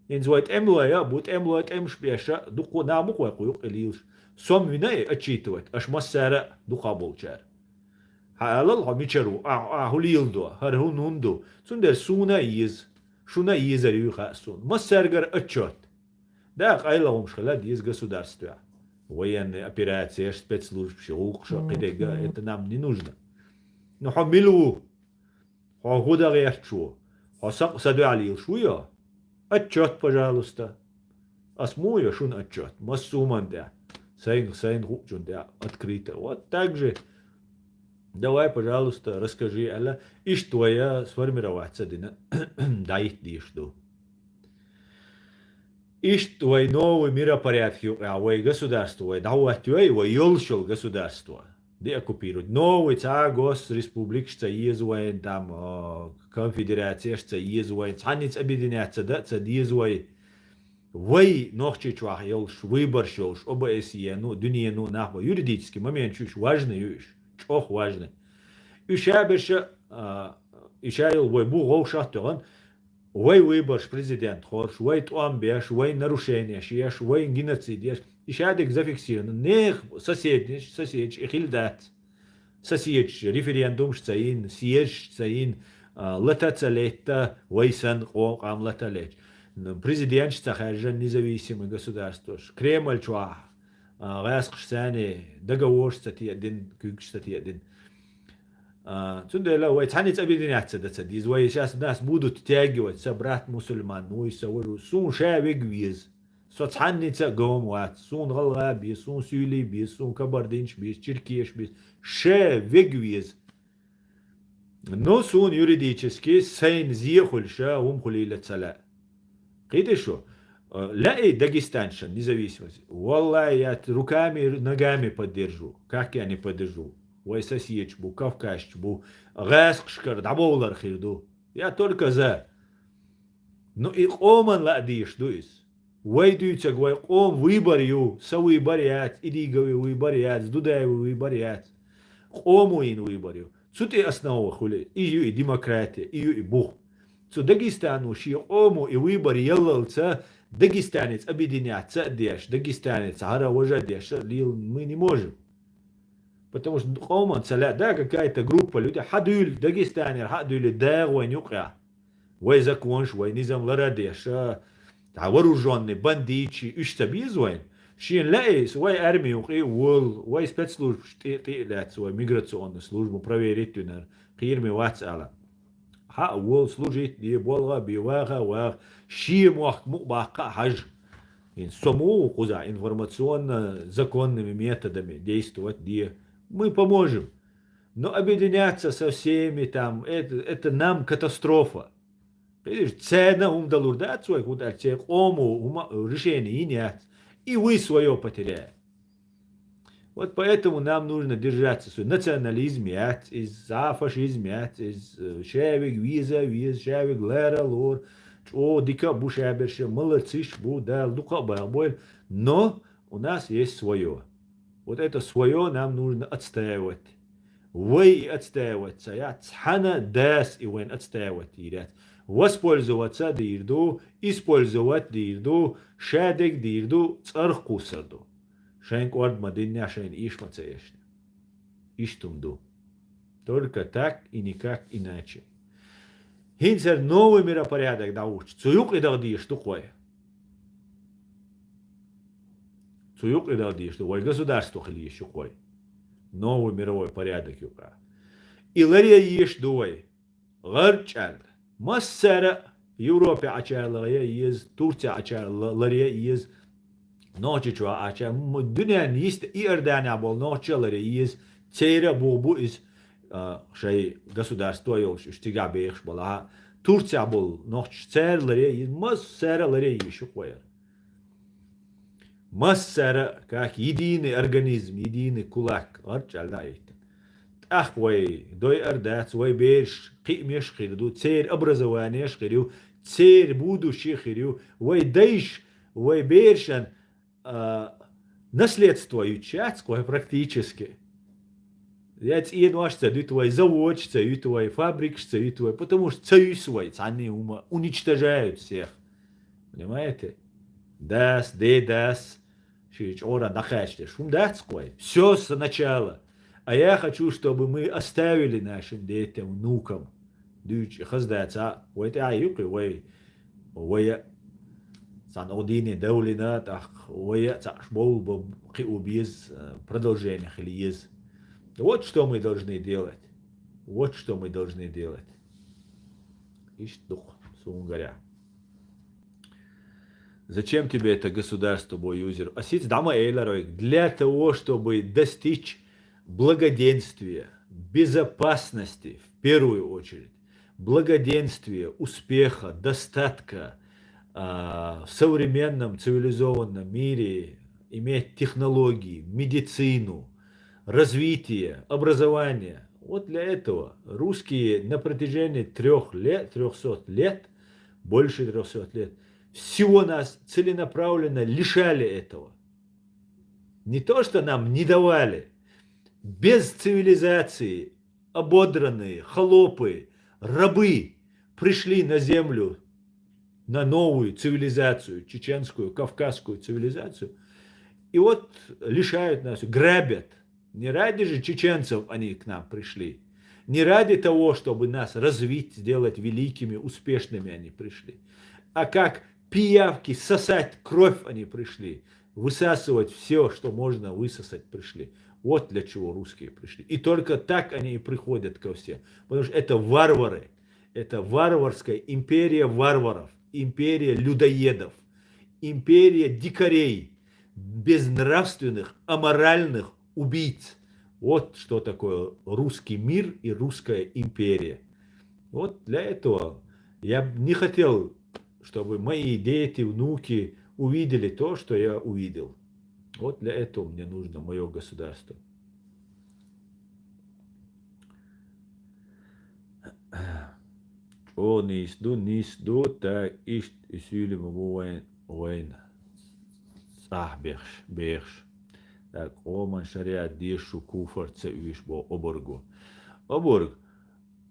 ХӀинца вай тӀемлой а бу, тӀемлой тӀемаш беша, дукха нах бу-кх вай кху юккъе лелаш. Сом вина и отчитывать, аша массара а дукха болчара. Хьан алал, хьо мичара ву, а, а хӀу леладо, хӀара хӀун, хӀун ду? Цундела суна а еза, шуна а езар юй хаьа суна. Массаьргара отчет. Да, къайлагӀумаш хила деза государстве. Военная операция, спецслужбаш, гӀуллакхаш, кхидерг, это нам не нужно. Ну, хьо мила ву? Хьо хӀун дан гӀерташ ву? Хьо сакъ са дуьхьа лелаш ву йо? Отчет, пожалуйста. Ас муха йо шуна отчет? Массо а хӀуманна тӀехь. Сайна, сайна хуучунна тӀехь. Открыто. Вот так же. Давай, пожалуйста, расскажи, аьлла. Иштта вай сформироваться дина. ДӀахӀитта дезаш ду. Иштта вай новый миропорядок юкъахь вай государство вай дӀахӀоттайой, вай йолуш йолу государство деоккупировать. Новый цхьа а госреспубликаш ца еза вайн, там, а, конфедерацияш ца еза вайн, цхьанница объединяться дан а ца деза вай. Вай Нохчийчохь йолуш, выбораш йолуш, О Б С Е, ну, дуьнено нах бан, юридический момент ю уьш, важный ю уьш, чӀогӀа важный. Уьш а берш а, а, уьш а йолу вай бу вовшах а тоьгӀан, вай выбораш, президент хорш, вай тӀом беш, вай нарушенеш еш, вай геноцид еш, и шадерг зафиксировано. Нехан соседнеш, соседаш и хила дац. Соседаш референдумаш ца йина, съездаш ца йина, а, лата ца летта, вай санна къо-, къам лата летта. Н-, президенташ ца хаьржина независимый государстваш. Кремль чохь, а, гӀаскхаш санна договорш ца теъдина, куьйгаш ца теъдина. А, цундела вай цхьанница объединяться дан ца деза. Вай сейчас нас будут втягивать, са брат мусульман, ну и са вожу. Суна ша вега веза. Со цхьанница а гом вац. Суна гӀалгӀа а беза, суна суьйлий беза, суна кабардинча беза, черкеша беза. Ша вега веза. Ну, суна юридически сайна зе а хуьлуш, хӀума хуьлийла ца лаьа. Кхийтий шу? Э, лаьий дагестанцашна независимость? Валлахи, я руками, ногами поддержу. Как я не поддержу? Вай соседаш бу, кавказцаш бу, гӀаскхашкара дӀабовлар хир ду. Я только за. Ну, и къоман лаа дезаш ду иза. Вай дуьйцург вай къоман выбор ю, сан выбор яц, Идигови выбор яц, Дудаеви выбор яц. Къомо йина выбор ю. Цу тӀе основа хуьлу, и ю и демократия, и ю и бух. Цу Дагестано шен къомо и выбор яллалца, дагестанец объединяться а деш, дагестанец хӀара важа а деш, лела мы не можем. Потому что къоман ца лаьа, да, какая-то группа людей, хьадуьйла, Дагестанера хьадуьйла дагӀа вайн юкъехь. Вай законаш, вай низам лара а деш, а, цхьа вооружённый бандиташ, уьш ца беза вайн. Шена лаьий, вай арми юкъе а волу, вай спецслужбаш тӀе, тӀе а лаьцна, вай миграционный служба проверить винарг, кхераме вац ала. Хьа а волу, служить а де, болх а бе, ваха а ваха, шен мохк мукъа баккха а хьажа. ХӀинца со муха ву кхузахь информационно-законными методами действовать де? Мы поможем. Но объединяться со всеми там, это, это нам катастрофа. Видишь, царна хӀума далур дац вай, хӀунда аьлча церан къомо хӀума, решение йина яц. И вы своё потеряете. Вот поэтому нам нужно держаться. Со национализм яц из, за фашизм яц из, э, шаверг веза вез, шаверг лара лор, чӀо дика а бу шаберша, малар циш бу, Дала дукха а бахбойла. Но у нас есть свое. Вот это свое нам нужно отстаивать. Вай и отстаивать ца яц, цхьана дас и вайн отстаивать йийр яц. Воспользоваться дийр ду, использовать дийр ду, шадег дийр ду, цӀарх кхуссар ду. Шайн кӀорд ма диннехь, шайна ийш ма ца эшна. Иштта хӀума ду. Только так и никак иначе. ХӀинца хӀара новый миропорядок дӀахӀуттуш, цу юкъа и даха дезаш ду кхой. Цу юкъа и даха дезаш ду, вай государство хила езаш ю кхой. Новый мировой порядок юкъа. И ларъян езаш ду вай. ГӀарчӀаьлла. Массара а Европе Ӏачарла ларъян еза, Турце Ӏачарла ларъян еза, Нохчийчохь Ӏача-, м-, дуьненна йист-, Иорданехь болу нохчий а ларъян еза, церан а бух бу иза, а, шайн государство а йолуш, уьш цигахь бехаш болу. Турцехь болу нохчий церан ларъян еза, массара а ларъян езаш ю кхой. Массара а, как единый организм, единый кулак, гӀарчӀаьлла дӀа а йиттина. ТӀаккха вай дойур дац, вай бераш кхиамаш а хир ду, церан образованеш а хир ю, церан будущее а хир ю, вай дайша, вай берашна, а, наследство юьтуш яц кхой практически. Я цӀенош ца дуьту вай, заводаш ца юьту вай, фабрикаш ца юьту вай, потому что ца юьсу вай, цхьанна а хӀума уничтожают всех. Понимаете? Дас, дедас, шен чӀогӀа дӀакхачдеш хӀума дац кхой. Всё сначала. А я хочу, чтобы мы оставили нашим детям, внукам. Дуьйцу хаза дац, а? Вай тӀаьхьа юкъе, вай, вай а цхьана оха дийне довлина, тӀаккха вай а цхьаъ бовла бан кхио беза, э, продолжение хила еза. Вот что мы должны делать. Вот что мы должны делать. Иштта ду-кх, суна гарехь. Зачем тебе это государство, бо юзер? Ас хӀинца дӀа ма элира вайга. Для того, чтобы достичь благоденствия, безопасности, в первую очередь, благоденствия, успеха, достатка, а, в современном цивилизованном мире, иметь технологии, медицину, развитие, образование. Вот для этого русские на протяжении трёх лет, трёхсот лет, больше трёхсот лет, всего нас целенаправленно лишали этого. Не то, что нам не давали, без цивилизации ободранные, холопы, рабы пришли на землю, на новую цивилизацию, чеченскую, кавказскую цивилизацию. И вот лишают нас, грабят. Не ради же чеченцев они к нам пришли. Не ради того, чтобы нас развить, сделать великими, успешными они пришли. А как пиявки сосать кровь они пришли. Высасывать всё, что можно высосать, пришли. Вот для чего русские пришли. И только так они и приходят ко всем. Потому что это варвары. Это варварская империя варваров, империя людоедов, империя дикарей, безнравственных, аморальных убийц. Вот что такое русский мир и русская империя. Вот для этого я б не хотел, чтобы мои дети, внуки увидели то, что я увидел. Вот для этого мне нужно моё государство. ЧӀогӀа нийса ду, нийса ду, так иштта и суьйле ма бу вайн, вайн цӀахь бехаш, бехаш. Так, къоман шариат дезаш шу куфар ца оьшу боху обарго. Обарг,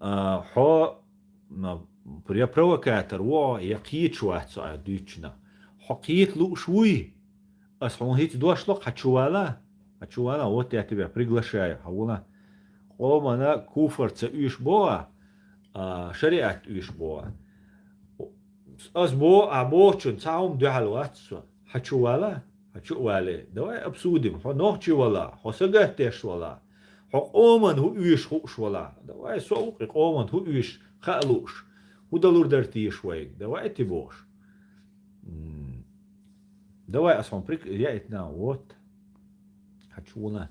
а, хьо, м, я провокатор ву, я кхеташ вац со, а, дуьйцучунах. Хьо кхета лууш вуй? Ас хьуна хӀинца дош ло-кх, хьан чу вала? Хьан чу вала? Вот я тебя приглашаю, хьан вала? Къомана куфар ца оьшу боху, а, шариат оьшу боху. Ас боху, а бохучунна цхьа хӀума дуьхьал вац со. Хьан чу вала? Хьан чу а вале, давай обсудим. Хьо нохчи вала, хьо сагатдеш вала, хьо къоман хӀу оьшу хууш вала. Давай со а ву-кх и къоман хӀу оьшу хаа лууш. ХӀу далур дара теша вайга? Давайте бохуш. М, давай ас хьуна прик-, я это на, вот. Хьан чу вала?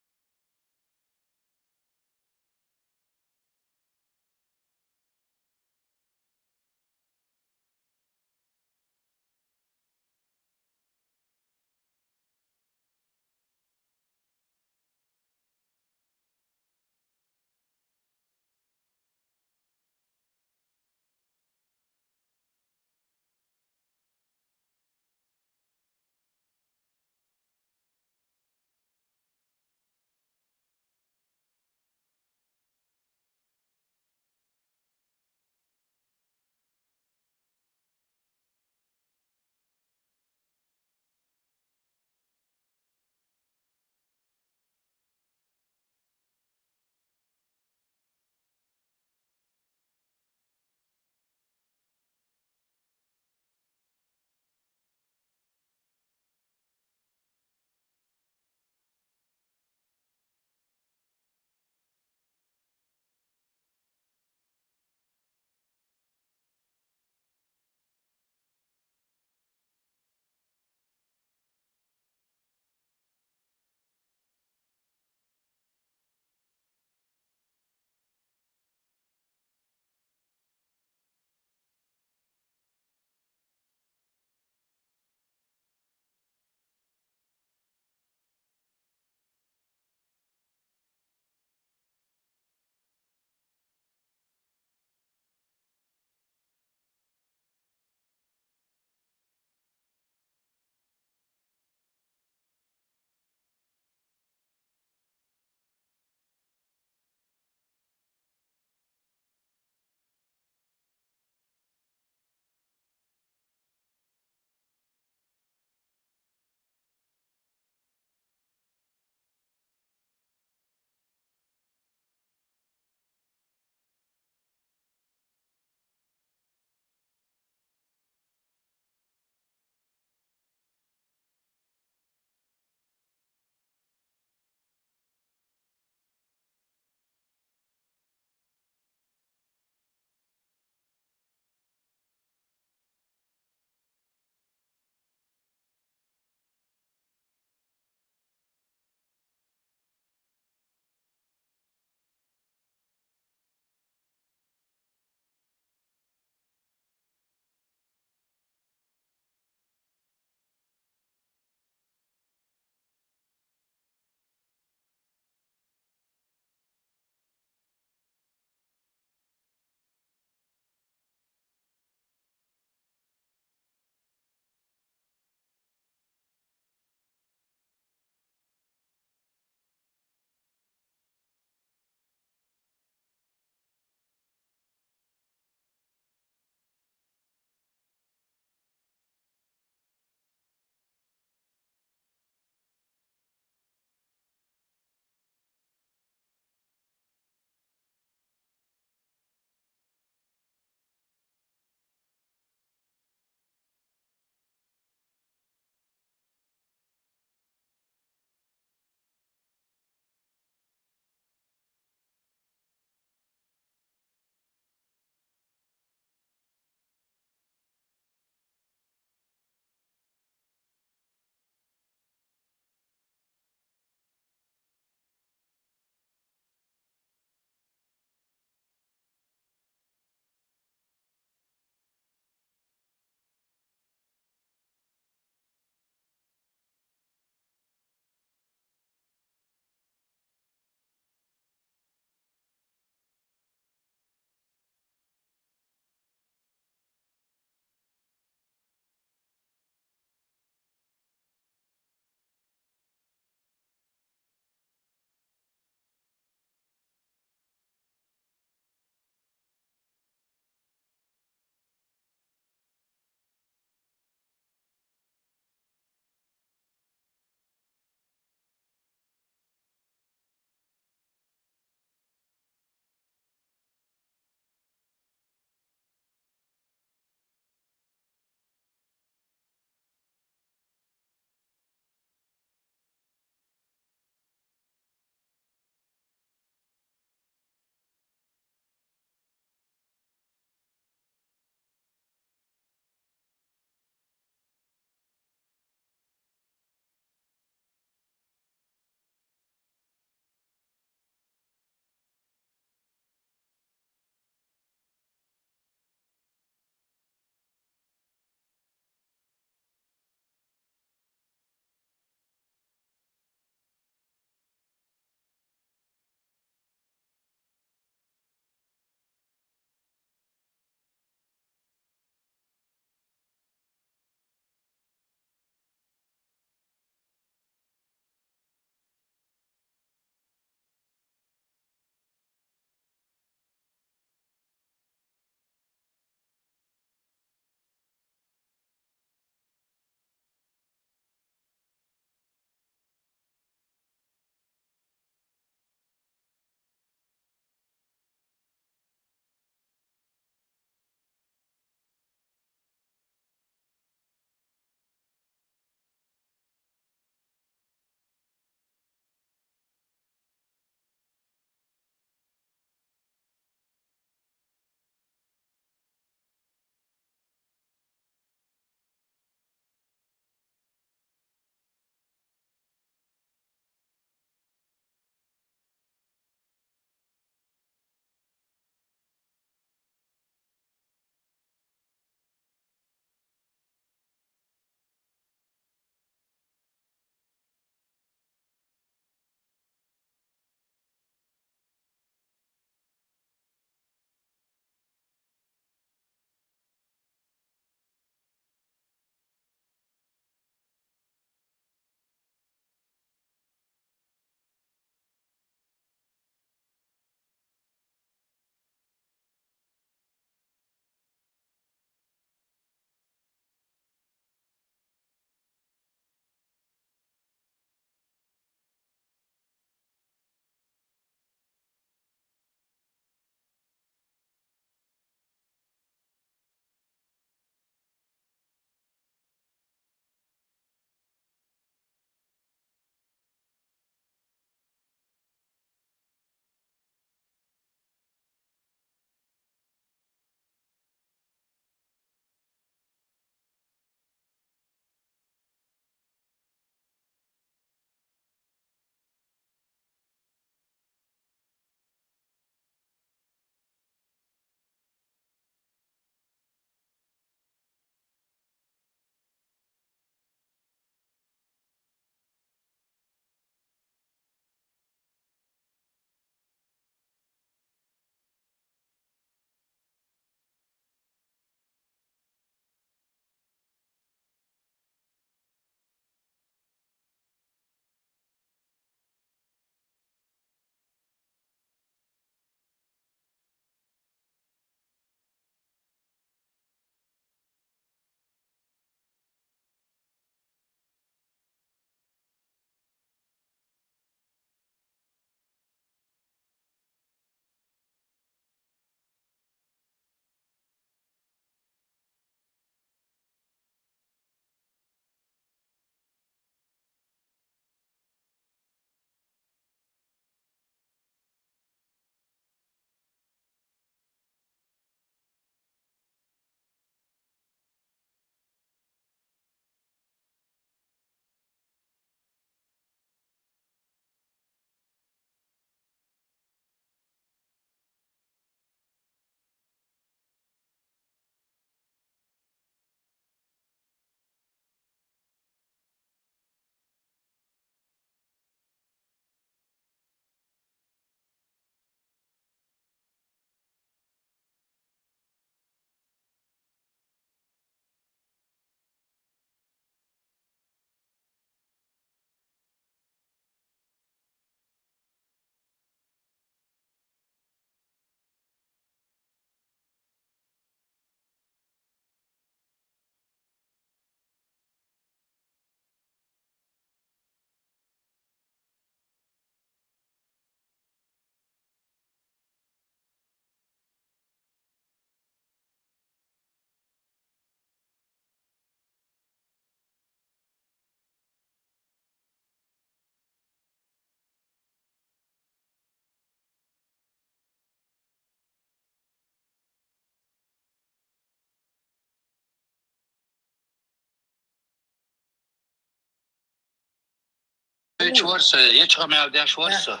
Ечу вар со, ечу къамел деш вар со.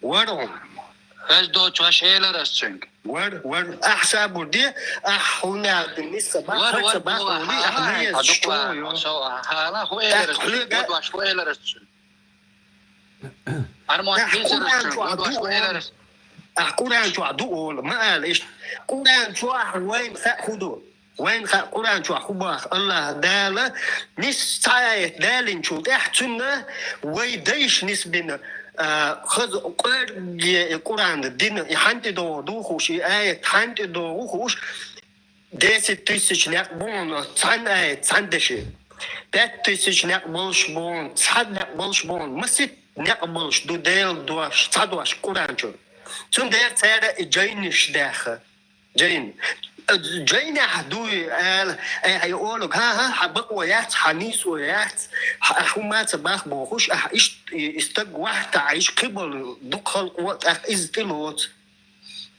Вар хьо. Хьажа доцуш ваш элар ас цуьнга. Вар, вар. Ахьа сабур де, ахьа хьуна дина нисса бах, вар, хьаца вар, бах, вар, ули, ахьа хьан, не хьан, еза хьан, шо, хьан, ё. Хьан, хьан, хьан, хьо элар ас цуьнга. Вар ваш, хьо элар ас цуьнга. Арман, ахьа хьо элар ас цуьнга, вар ваш, хьо элар ас. Ахьа Къуръан чохь ду олу, ма ала иштта. Къуръан чохь вайн хаа хӀун ду? Вайн хаа Къуръан чохь хӀун боху Аллаха Дала, нисса цхьа аят далинчул тӀаьхьа цунна вай дайша нисбина, а, хаза къорге и Къуръан дина, и хьан тӀе догӀу ду хууш, и аят хьан тӀе догӀу хууш, десять тысяч некъ бу хьуна цхьана аят, цхьана деши. Пять тысяч некъ болуш бу хьуна, цхьа некъ болуш бу хьуна, масийтта некъ болуш ду Делан дош, цхьа дош Къуръан чу. Цундела цара и жайнаш даьхна. Жайн. Жайнехь дуй аьлла, айхьа и олуг, хӀан-хӀа, хьан бакъо яц, хьан нийсо яц, хьан хӀума ца бах бохуш, ахьа иштта и, и стаг вахьта, ахьа иштта кхиболу дукха халкъо, тӀаккха иза тӀе лоцу.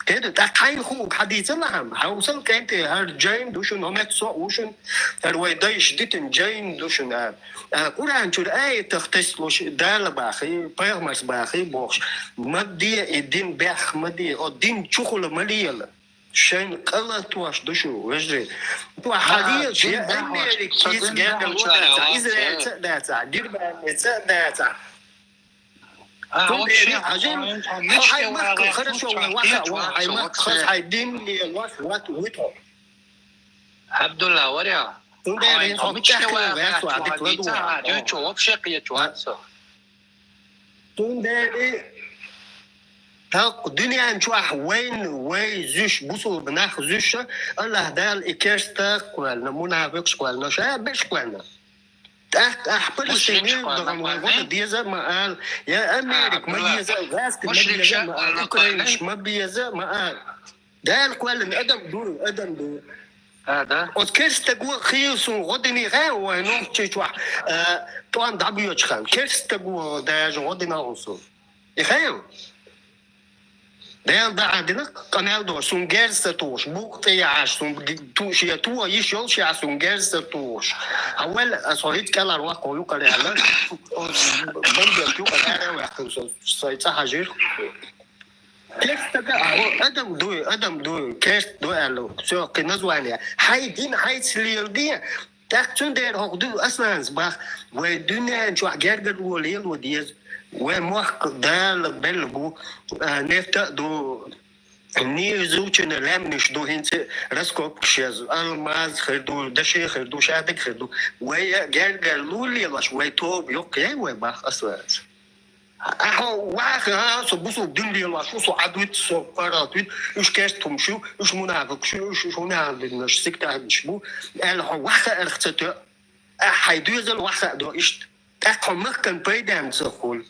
Кеда, тӀаккха хьайна хууг хьан дийца лахьама? Хьовсал кӀентий, хӀара жайн ду шуна, хӀо меттасо а ву шуна, хӀара вай дайша дитина жайн ду шуна, а, а, Къуръан чуьра аятах тесалуш, Дала бахий, пайхамарс бахий бохуш, ма де и дин бехк, ма де, о дин чухула ма лела. Шайн къа латош ду шу, вежарий. Ду хьан лелаш, я Америка кийца гергара ло дацахь, Израильца а дацахь, Германица а дацахь. Цундела хьажал, хьо хьайн махкал хорошо ван ваха а ван, хьайн махкал хаза, хьайн дин лелош ват вуй тхо. Абдулла, варя. Цундела хьо мичахь ван вац ван дика ладугӀа. Дуьйцу вообще кхеташ вац со. Цундела тӀаккха дуьнен чохь вайн, вай зуьш, бусулба нах зуьш, Аллаха Дала и керста кхоьллина, мунафикъаш кхоьллина, ша беш кхоьллина. ТӀаккха ахьа Палестине дахана вай гӀо дан деза а ма ала, я Америка ма еза а, гӀазкхи ма беза а ма ала, украинаш ма беза а ма ала. Дала кхоьллина адам ду, адам ду. А, да? Оцу керстаго хийла суна гӀо дина хаьа вайн нохчий чохь, а, тӀом дӀабоьдучу ханна. Керстаго даже гӀо дина хьуна суна. И хаьа? Дела дӀа а дина, къамел дора, суна герз ца тухуш, букъ тӀе яхьаш, суна г-, ту-, шен туха йиш йолуш яхь, суна герз ца тухуш. Хьан валла, аса хьо хӀинца кӀелхьара ваккха юкъара аьлла, бандерг юкъара ара а ваьккхина со, сайн цӀа хьажийра. Керстага, а, хьо адам дуй, адам дуй, керст ду аьлла, всё, кхин название. Хьайн дин хьайца леладе, тӀаккха цундела хӀокху ду Асланас бах, вай дуьнен чохь гергарло лело деза. Вай мохк Дала белла бу, а, нефта а ду, нийса зулчунна лаьмнаш ду, хӀинца раскопкаш еза, алмаз хир ду, даше хир ду, шадерг хир ду. Вай гергарло лелош, вай тоба йоккха яй вай бах Асланас. Ахьа ваха, а, со бусул дин лелош ву, со Ӏад вуьту, со паргӀат вуьту, уьш керст хӀумаш ю, уьш мунафикъаш ю, уьш, уьш хӀунда динаш сикташ бу, аьлла хьо ваха арх ца тоьа, ахьа хьайн доьзал ваха а до иштта. ТӀаккха хьо махкан пайденна ца хуьлу.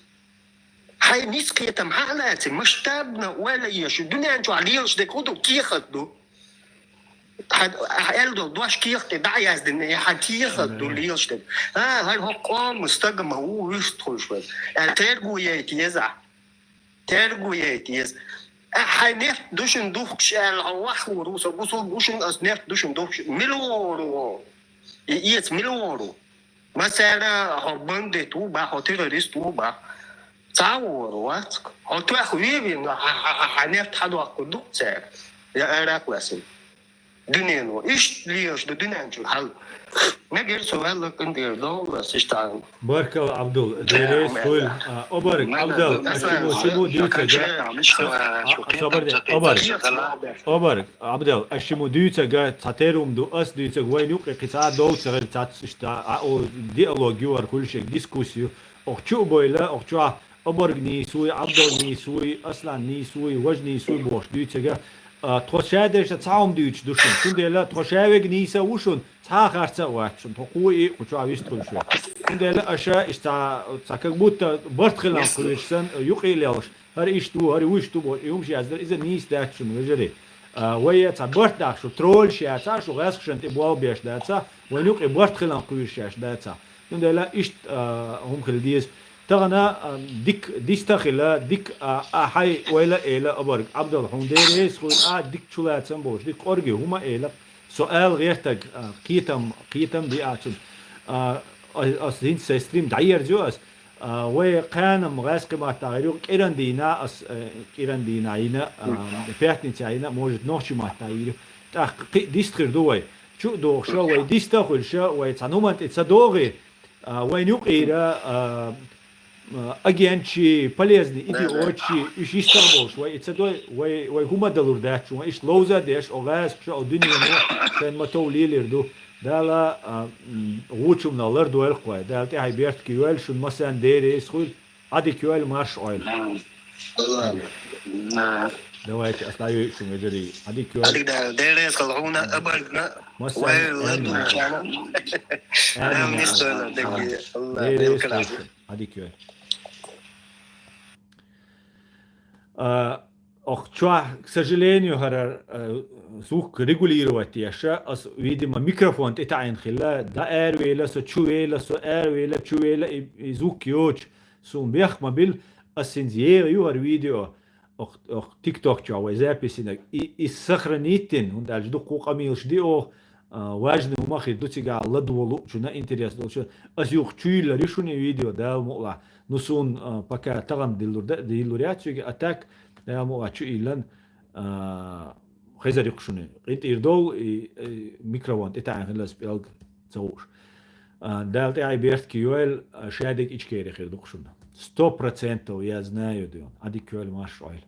Хьайн ницкъ кхетам хьан а лаций, масштабно ойла еш, дуьнен чохь лелаш дерг хӀун ду, кехат ду. Хьан, хьан аьлла долу дош кехат тӀе дӀа а яздина, я хьан кехат ду лелаш дерг. А, хӀара хӀокху къоман стаг ма ву, вуьшта хуьлуш вара. Аьлла, терго яйта еза ахь. Терго яйта еза. Ахьа хьайн нефт ду шуна духкуш аьлла, хьо вахвур ву, со бусулба ву шуна, ас нефт ду шуна духкуш. Мила вогӀур ву? И эца мила вогӀур ву? Масала, хьо бандит ву бах, хьо террорист ву бах. Цхьа а вогӀур вац. Хьо тоьхна вевина, хьан, хьан, хьан, хьан нефт хьан доккхур ду цара? Я аракъ ласина. Дуьнено. Иштта лелаш ду дуьнен чу хьал. Мегар со ваьлла къинтӀера довла, ас иштта. Баркалла, Абдул. Деррес хуьлу. А, обарг, Абдал, аш шиму, шиму дуьйцург. А, собар де, обарг. Обарг, Абдал, аш шиму дуьйцург, цхьа терум ду, ас дуьйцург, вайн юкъе кхин цхьа а дов ца хир, цхьацца иштта, а, о, диалог ю вара хуьлуш, дискуссия ю. Ох чу а бойла, ох чу а обарг нийсуй, Абдал нийсуй, Аслан нийсуй, важа нийсуй бохуш дуьйцург. А, тхо ша дешна цхьа хӀума дуьйцуш ду шуна. Цундела тхо ша вега нийса а ву шуна, цхьа а харца а вац шуна. Тхо кхуо и, кху чохь вистхуьлуш ву. Цундела аша иштта цхьа, цхьа как будто барт хилан кхуьйсуш санна, юкъе а лелаш. ХӀара иштта ву, хӀара вуьшта ву бохуш, и хӀумаш яздара, иза нийса дац шуна, вежарий. А, вай цхьа барт даха шу, троллаш яц, а шу гӀаьскхашна тӀе болх беш дац, а, вайн юкъе барт хилан кхуьйсуш дац, а. Цундела иштта, а, хӀума хила деза. Тахана, а, дика диста хила, дика, а, а, хьай ойла а эла обарг. Абдал, хьуна деррес хуьлу, а, дика чулацам болуш, дика къорге хӀума а эла. Со ала гӀертарг, а, кхетам, кхетам диъачун. А, а, ас хӀинца сайн стрим дӀаерзайо ас. А, вай кхаьнам гӀаьскхи маттахь йир ю, кӀиран дийнахь ас, э, кӀиран дийнахь йина, а, пятница йина, может, нохчи маттахь йир ю. ТӀаккха кхин а дистхир ду вай. Чу а дохуша, вай диста а хуьлуша, вай цхьа хӀуманна тӀе ца догӀий, а, вайн юкъера, а, а, агентчий, полезный идиотчий, уьш йистах болуш, вай и ца дой, вай, вай хӀума далур дац шуна, вай иштта ловза а деш, о гӀаьскхаша, о дуьнено шайн ма тов лелийр ду. Дала, а, м, вучунна лардойла кхой. Дала тӀаьхье бертке йойла шун массарна, Дела реза хуьлда. Ӏадика йойла, марша Ӏойла. Давайте, ас дӀайойла шун, вежарий. Ӏадика йойла. Ӏадика Дала, Дела реза хуьлда хьуна, абаргна. Массарна. Амин. Амин. Амин. Дела реза хуьлда шун. Ӏадика йойла. А, ох, чохь, к сожалению, хӀара, а, звук регулировать еш, ас, видимо, микрофон тӀетаӀийна хилла, дӀа аравелла со, чу велла со, аравелла, чу велла, и, и звук йоцуш, суна бехк ма билла, ас хӀинца еха ю хӀара видео, ох, ох, TikTok чохь вай запись йинарг. И, и сохранить йина, хӀунда аьлча дуккха къамелаш ди оха, а, важный хӀума хир ду цигахь ладогӀа луучунна, интерес долчунна. Ас юха чу йиллар ю шуна и видео, Дала мукъалахь. Ну, суна, а, пока тахана диллур да, диллур яц цуьнга, а так, Дала мукъалахь, чу йиллан, а, хезар ю-кх шуна. КъинтӀера довла, и, и микрофон тӀетаӀийна хилла ас, пӀелг ца хууш. А, Дала тӀаьхье бертке йойла, а, шадерг Ичкери хир ду-кх шуна. Сто процентов, я знаю, ду. Ӏадика йойла, марша Ӏойла.